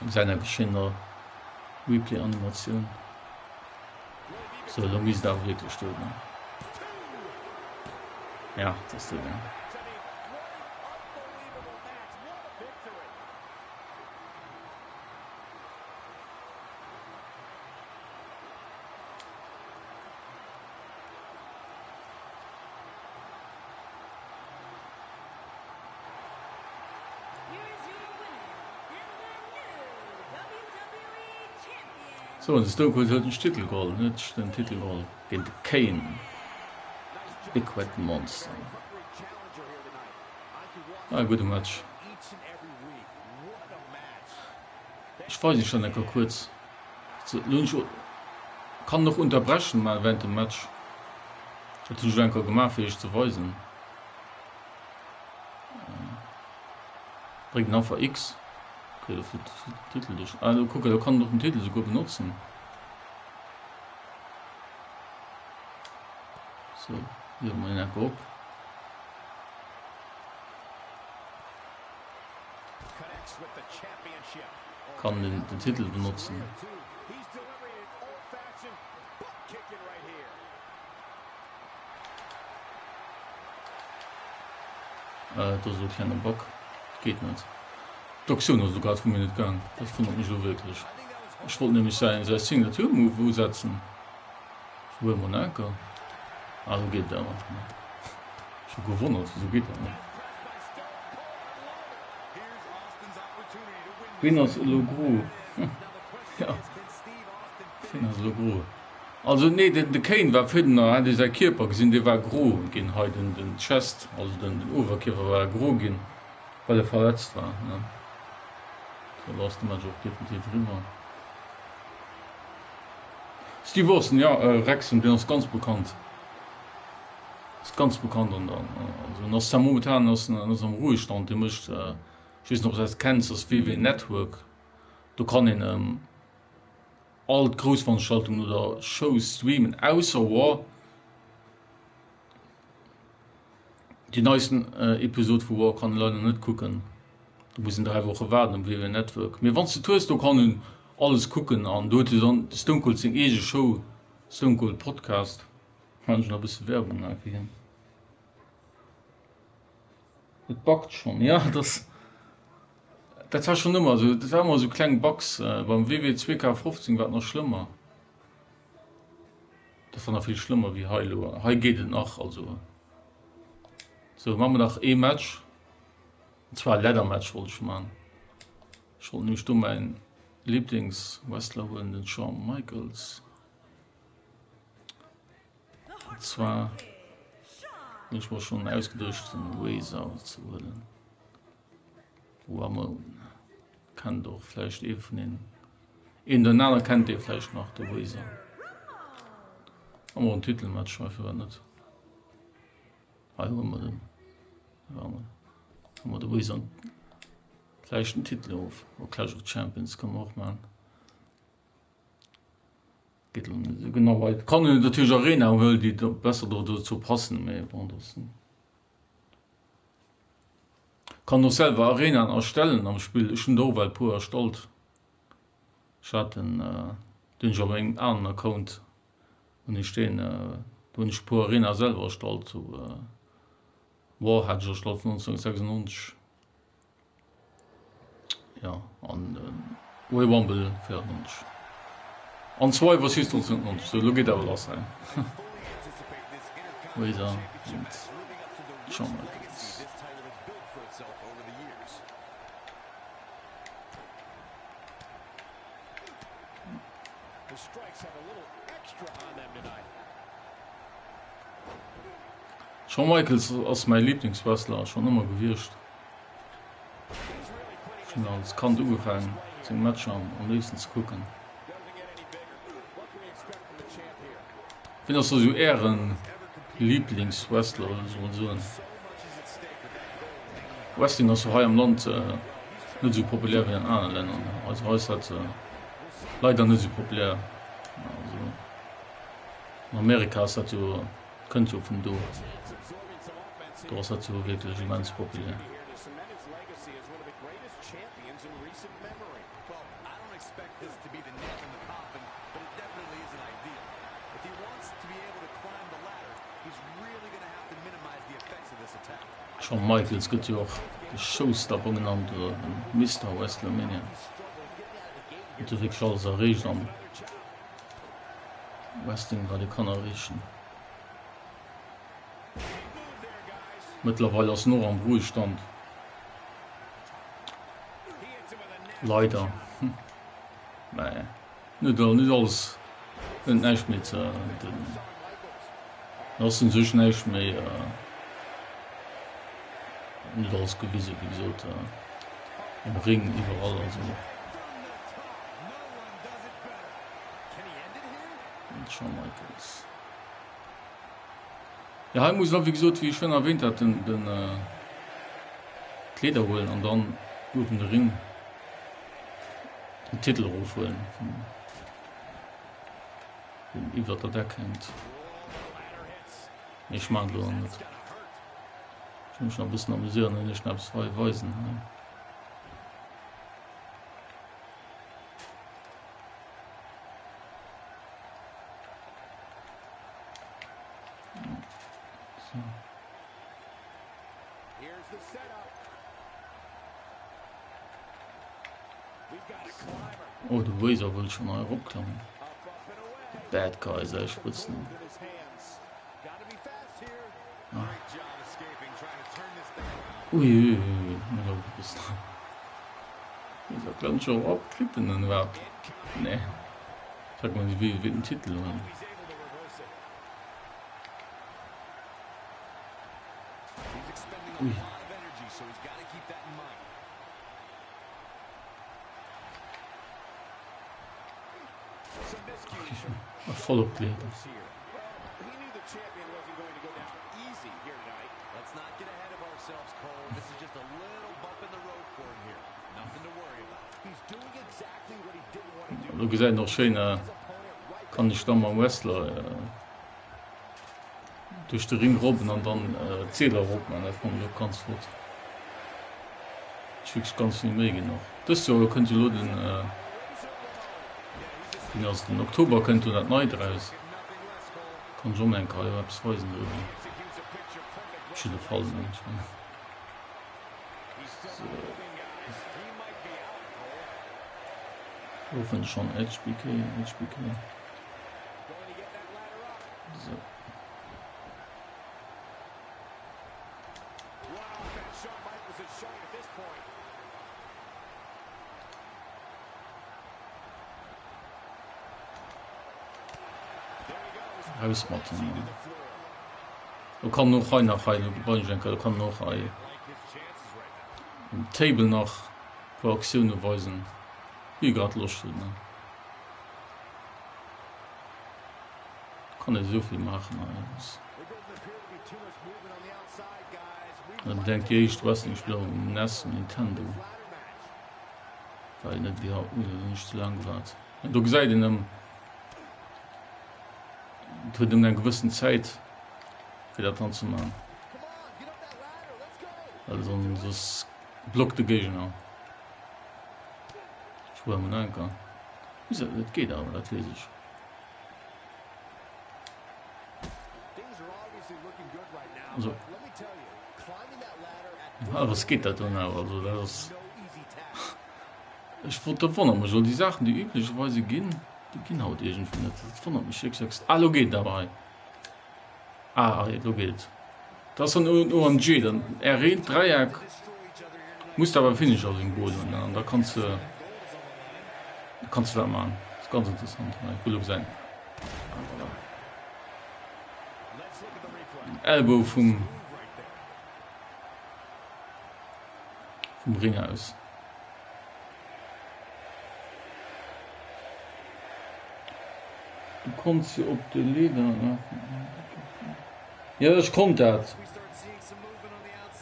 Gesäit awer schéin no Replay Animatioun. Sou elo misst awer wierklech do sinn. Ja, dat ass do gaang. Sou, an de Stone Cold huet den Titel geholl, net den Titel geholl géint de Kane, Big Red Monster. Ah, gudde Match. Ech weisen schon enker kuerz. Kann och unterbrechen mal während dem Match. Dat hunn ech enker gemaach fir iech ze weisen. Dréckt einfach X. Okay, do fir Titel duerch. Ah, do kucke, do kann och den Titel souguer benotzen. So, hier mal enker op. Kann den, den Titel benotzen. Äh, do ass e klenge Bug. Geet net. D'Aktioun ass elo grad vu mir net gaang. Dat wonnert mech elo wierklech. Ech wollt nämlech säin, säi Signature Move usetzen. Ech probéiere mol nach eng Kéier. Ah, elo geet et awer. Ech hu gewonnert, wisou geet dat net? Ween ass elo gro? Ja, ween ass elo gro? Also nee, den de Kane war virun, hat ee säi Kierper gesinn, dee war gro ginn hei, den den Chest, also den den Uewerkierper war gro ginn, well e verletzt war, ne? Sou, elo ass de Match och definitiv eriwwer. Steve Austin, ja, Wrexham, deen ass ganz bekannt. Ass ganz bekannt an der, also en ass zwar momentan ass en ass am Ruhestand, dee mécht, ech weess net ob s de dat kenns, ass WWE Network, do kann een all d'Groussveranstaltungen oder Shows streamen, ausser Raw. Déi neisten Episod vu Raw kann e leider net kucken, do muss een 3 Woche waarden um WWE Network. Mee wann s de et hues, do kann een alles kucken an do huet de dann de Stone Cold seng eege Show, Stone Cold Podcast. Maan ech nach e bësse Werbung hei fir hien. Et buggt schon, ja das dat war schon ëmmer esou, dat war ëmmer esou kleng Bugs. Beim WW 2K15 war et nach schlëmmer. Dat war nach vill schlëmmer wéi hei elo. Hei geet et nach, also. Sou, maache mer nach ee Match. An zwar e Ladder Match wollt ech maachen. Ech wollt nämlech do mäin Lieblingswrestler huelen, den Shawn Michaels. An zwar hunn ech mer schonn ausgeduecht den Razor ze huelen. Ramon kennt och vläicht ee vun den een den aner kennt dee vläicht nach de Razor. Am och en Titelmatch hei firwat net. Hei hu mer den hu mer de Razor gläich den Titel of. O Clash of Champions kann mer och man. Geet elo net esou genau wei. Kann een natierlech Arena huelen, déi do besser do dozou passen, mee bon dat kann och selwer Arenaen erstellen am Spill. Ech hunn der och well puer erstallt. Ech hat den do hunn ech op engem aneren Account hunn ech deen do hunn ech e puer Arena selwer erstallt, sou War hat ech erstallt vun 1996. Ja an Royal Rumble 94 an Survivor Series 1990. Sou elo geet awer lass hei. Razor géint Shawn Michaels. Shawn Michaels ass mäi Lieblingswrestler schonn ëmmer gewiescht. Ech hunn als Kand ugefaangen seng Matcher am léifsten ze kucken. Wien ass da sou ären Lieblingswrestler wëll ech mol soen? Wrestling ass jo hei am Land net esou populär wéi an anere Länner. Also hei ass dat leider net esou populär. Also an Amerika ass dat jo Kënnt jo vun do. Do ass dat jo wierklech immens populär. Shawn Michaels gëtt jo och de Showstopper genannt oder de Mister Wrestlemania. Huet jo wierklech alles erreecht am Wrestling wat ee kann erreechen. Mëttlerweil ass en och am Ruhestand. Leider. Mä net net alles net näischt méi ze den ass un sech näischt méi net alles gewise wéi gesot am Ring iwwerall also. Shawn Michaels. Ja, hei muss wéi gesot, wéi ech schonn erwähnt hat, den, den äh, d'Kleeder huelen an dann uewen de Ring den Titel erofhuelen, vum, den iwwer der Deck hänkt. Mee ech maachen et elo nach net. Ech muss mech nach e bëssen amuséieren an iech nach eppes hei weisen hei. Oh, de Razor wëll schon hei eropklammen. Bad Guy säi Spëtznumm. Ah. Ui, ui, ui, ui. Wieso klammt schon erop? Kritt en den iwwerhaapt? Nee. Sag mal, wéi wéi den Titel hunn. Ui. Voll op d'Leeder. Do gesäit een och schéin, kann ech da mam Wrestler duerch de Ring robben an dann d'Seeler erop man. Dat fannen ech och ganz flott. Ech wierklech ganz vill Méi ginn och. Dëst Joer kënnt jo elo den, wéini ass et, den Oktober kënnt jo dat Neit eraus. Kann ech och mol eng Kéier eppes weisen driwwer. Op jidde Fall, mengen ech. Do fënnt ech schon HBK, HBK. So. Raus mat dem. Do kann och hei nach hei do kann och hei um Table nach puer Aktioune weisen, wéi grad Loscht huet ne. Kann ee souvill maachen hei. Dann denkt déi éischt Wrestling-Spiller um NES, um Nintendo. Well net wéi haut, ui, do hunn ech ze laang gewaart. Do gesäit een ëm. Et huet ëm eng gewëssen Zäit fir dat dann ze man. Well son soss blockt de Géigner. Ech probieren mol enker. Wieso, dat geet awer, dat weess ech. Also. Ah, was geht dat dann awer? Also dat ass. Ech wot, dat wonnert mech elo. Déi Saachen, déi üblicherweise ginn, déi ginn haut iergendwéi net. Dat wonnert mech wierklech. Ah, elo geet et awer hei. Ah, hei, elo geet et. Dat ass dann en OMG, dann R1, Dräieck. Muss de awer e Finisher-Symbol hunn, an da kanns de, da kanns de dat maachen. Ass ganz interessant hei. Ech wëll op säin Elbow vum vum Ring aus. Du konns jo op de Leeder lafen. Jo ech konnt dat.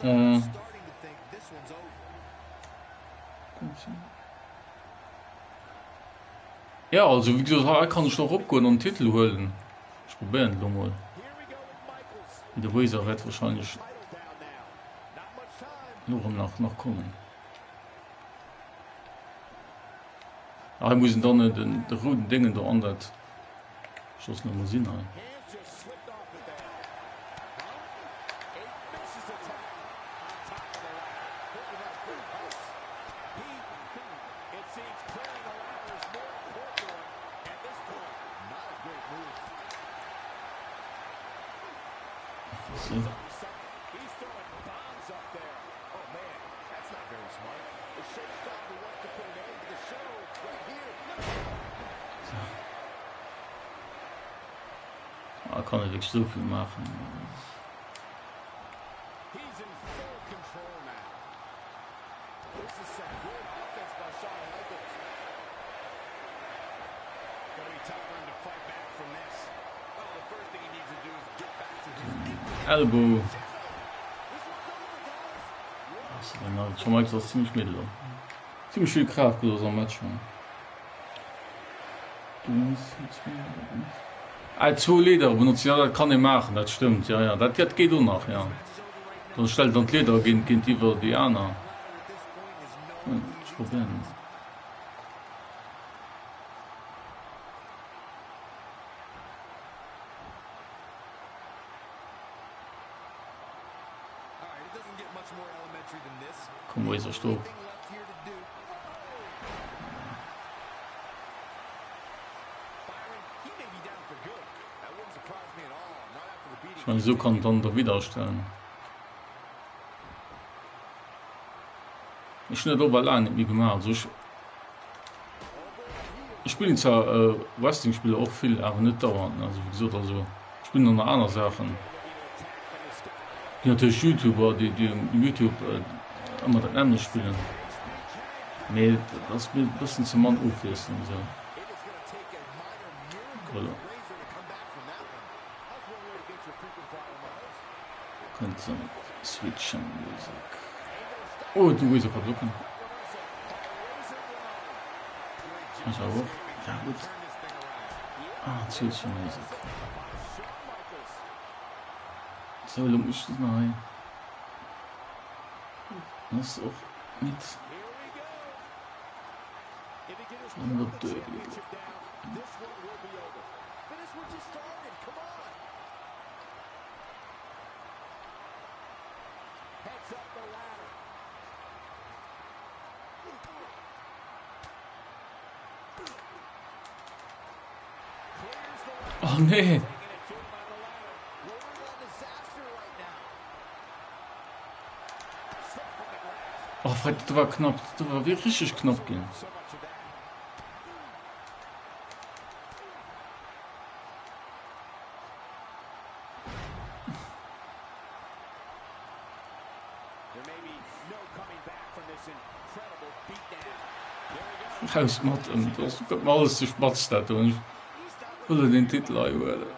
Äh. Ja also wéi gesot hei kann ech noch eropgoen an den Titel huelen. Ech probéieren et elo mol. De Razor wäert wahrscheinlech elo erëm nach nach kommen. Ah, hei muss en dann den de rouden Déngen do an dat Schoss nach mol sinn hei. Ah, kann net wierklech esou vill maachen. Elbow. Shawn Michaels ass ziemlech midd elo. Ziemlech vill Kraaft gelooss am Match. Ah, zwou Leedere benotzen, ja dat kann ee maachen, dat stëmmt, ja ja, dat dat geet och nach, ja. Dann stellt dann d'Leeder géint géintiwwer déi aner. Ech probéieren. Komm Razor stopp. Ech mengen esou kann dann der wieder stellen. Ech hunn dat och bal laang net méi gemaach. Also ech ech spillen zwar äh, Wrestling-Spiller och vill, awer net dauernd. Also wéi gesot, also ech spillen och nach aner Saachen. Ginn natierlech YouTuber, déi déi um YouTube äh, ëmmer dat nämmlecht spillen. Mee dat ass mir e bëssen ze mann Ofwiesslung esou. Voilà. Kënnt se switchen Music. Oh, du hues e paar Blocken. Ech awer och. Ja gutt. Ah, switchen Music. Sou, elo muss ech nach hei. Ass och net. An der Duer. Oh nee! Oh, Fred, dat war knapp. Dat war wierklech richtig knapp ginn. Raus mat em, dat gëtt mer alles ze spatz dat do. Ech wëll den Titel hei huelen.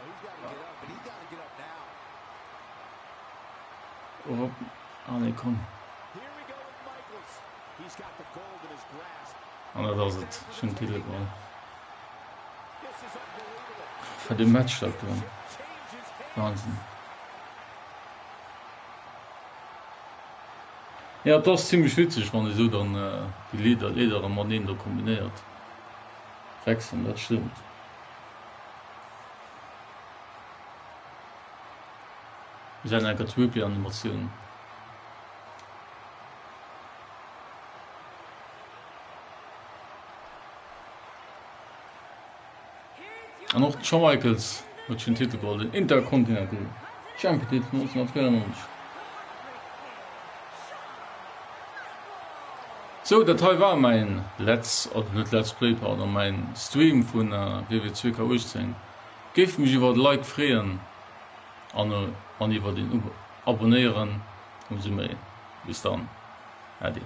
Oh, ah nee, komm. An dat ass et. Ech hunn den Titel gewonnen. Wat e Match dat do. Wahnsinn. Ja, et ass zimmlech witzeg, wann ee sou dann déi Leeder, Leedere mateneen do kombinéiert. Wechseln, dat stëmmt. Mir sinn enker d'Replay-Animatioun. An och de Shawn Michaels huet sech den Titel geholl, den Intercontinental Champion Titel vun 1994. Sou, dat hei war mäin Let's, oder net Let's Play, pardon, mäin Stream vun WW 2K18. Géif mech iwwert e Like freeën an an iwwert een Abonéieren. Ëmsou méi. Bis dann. Äddi.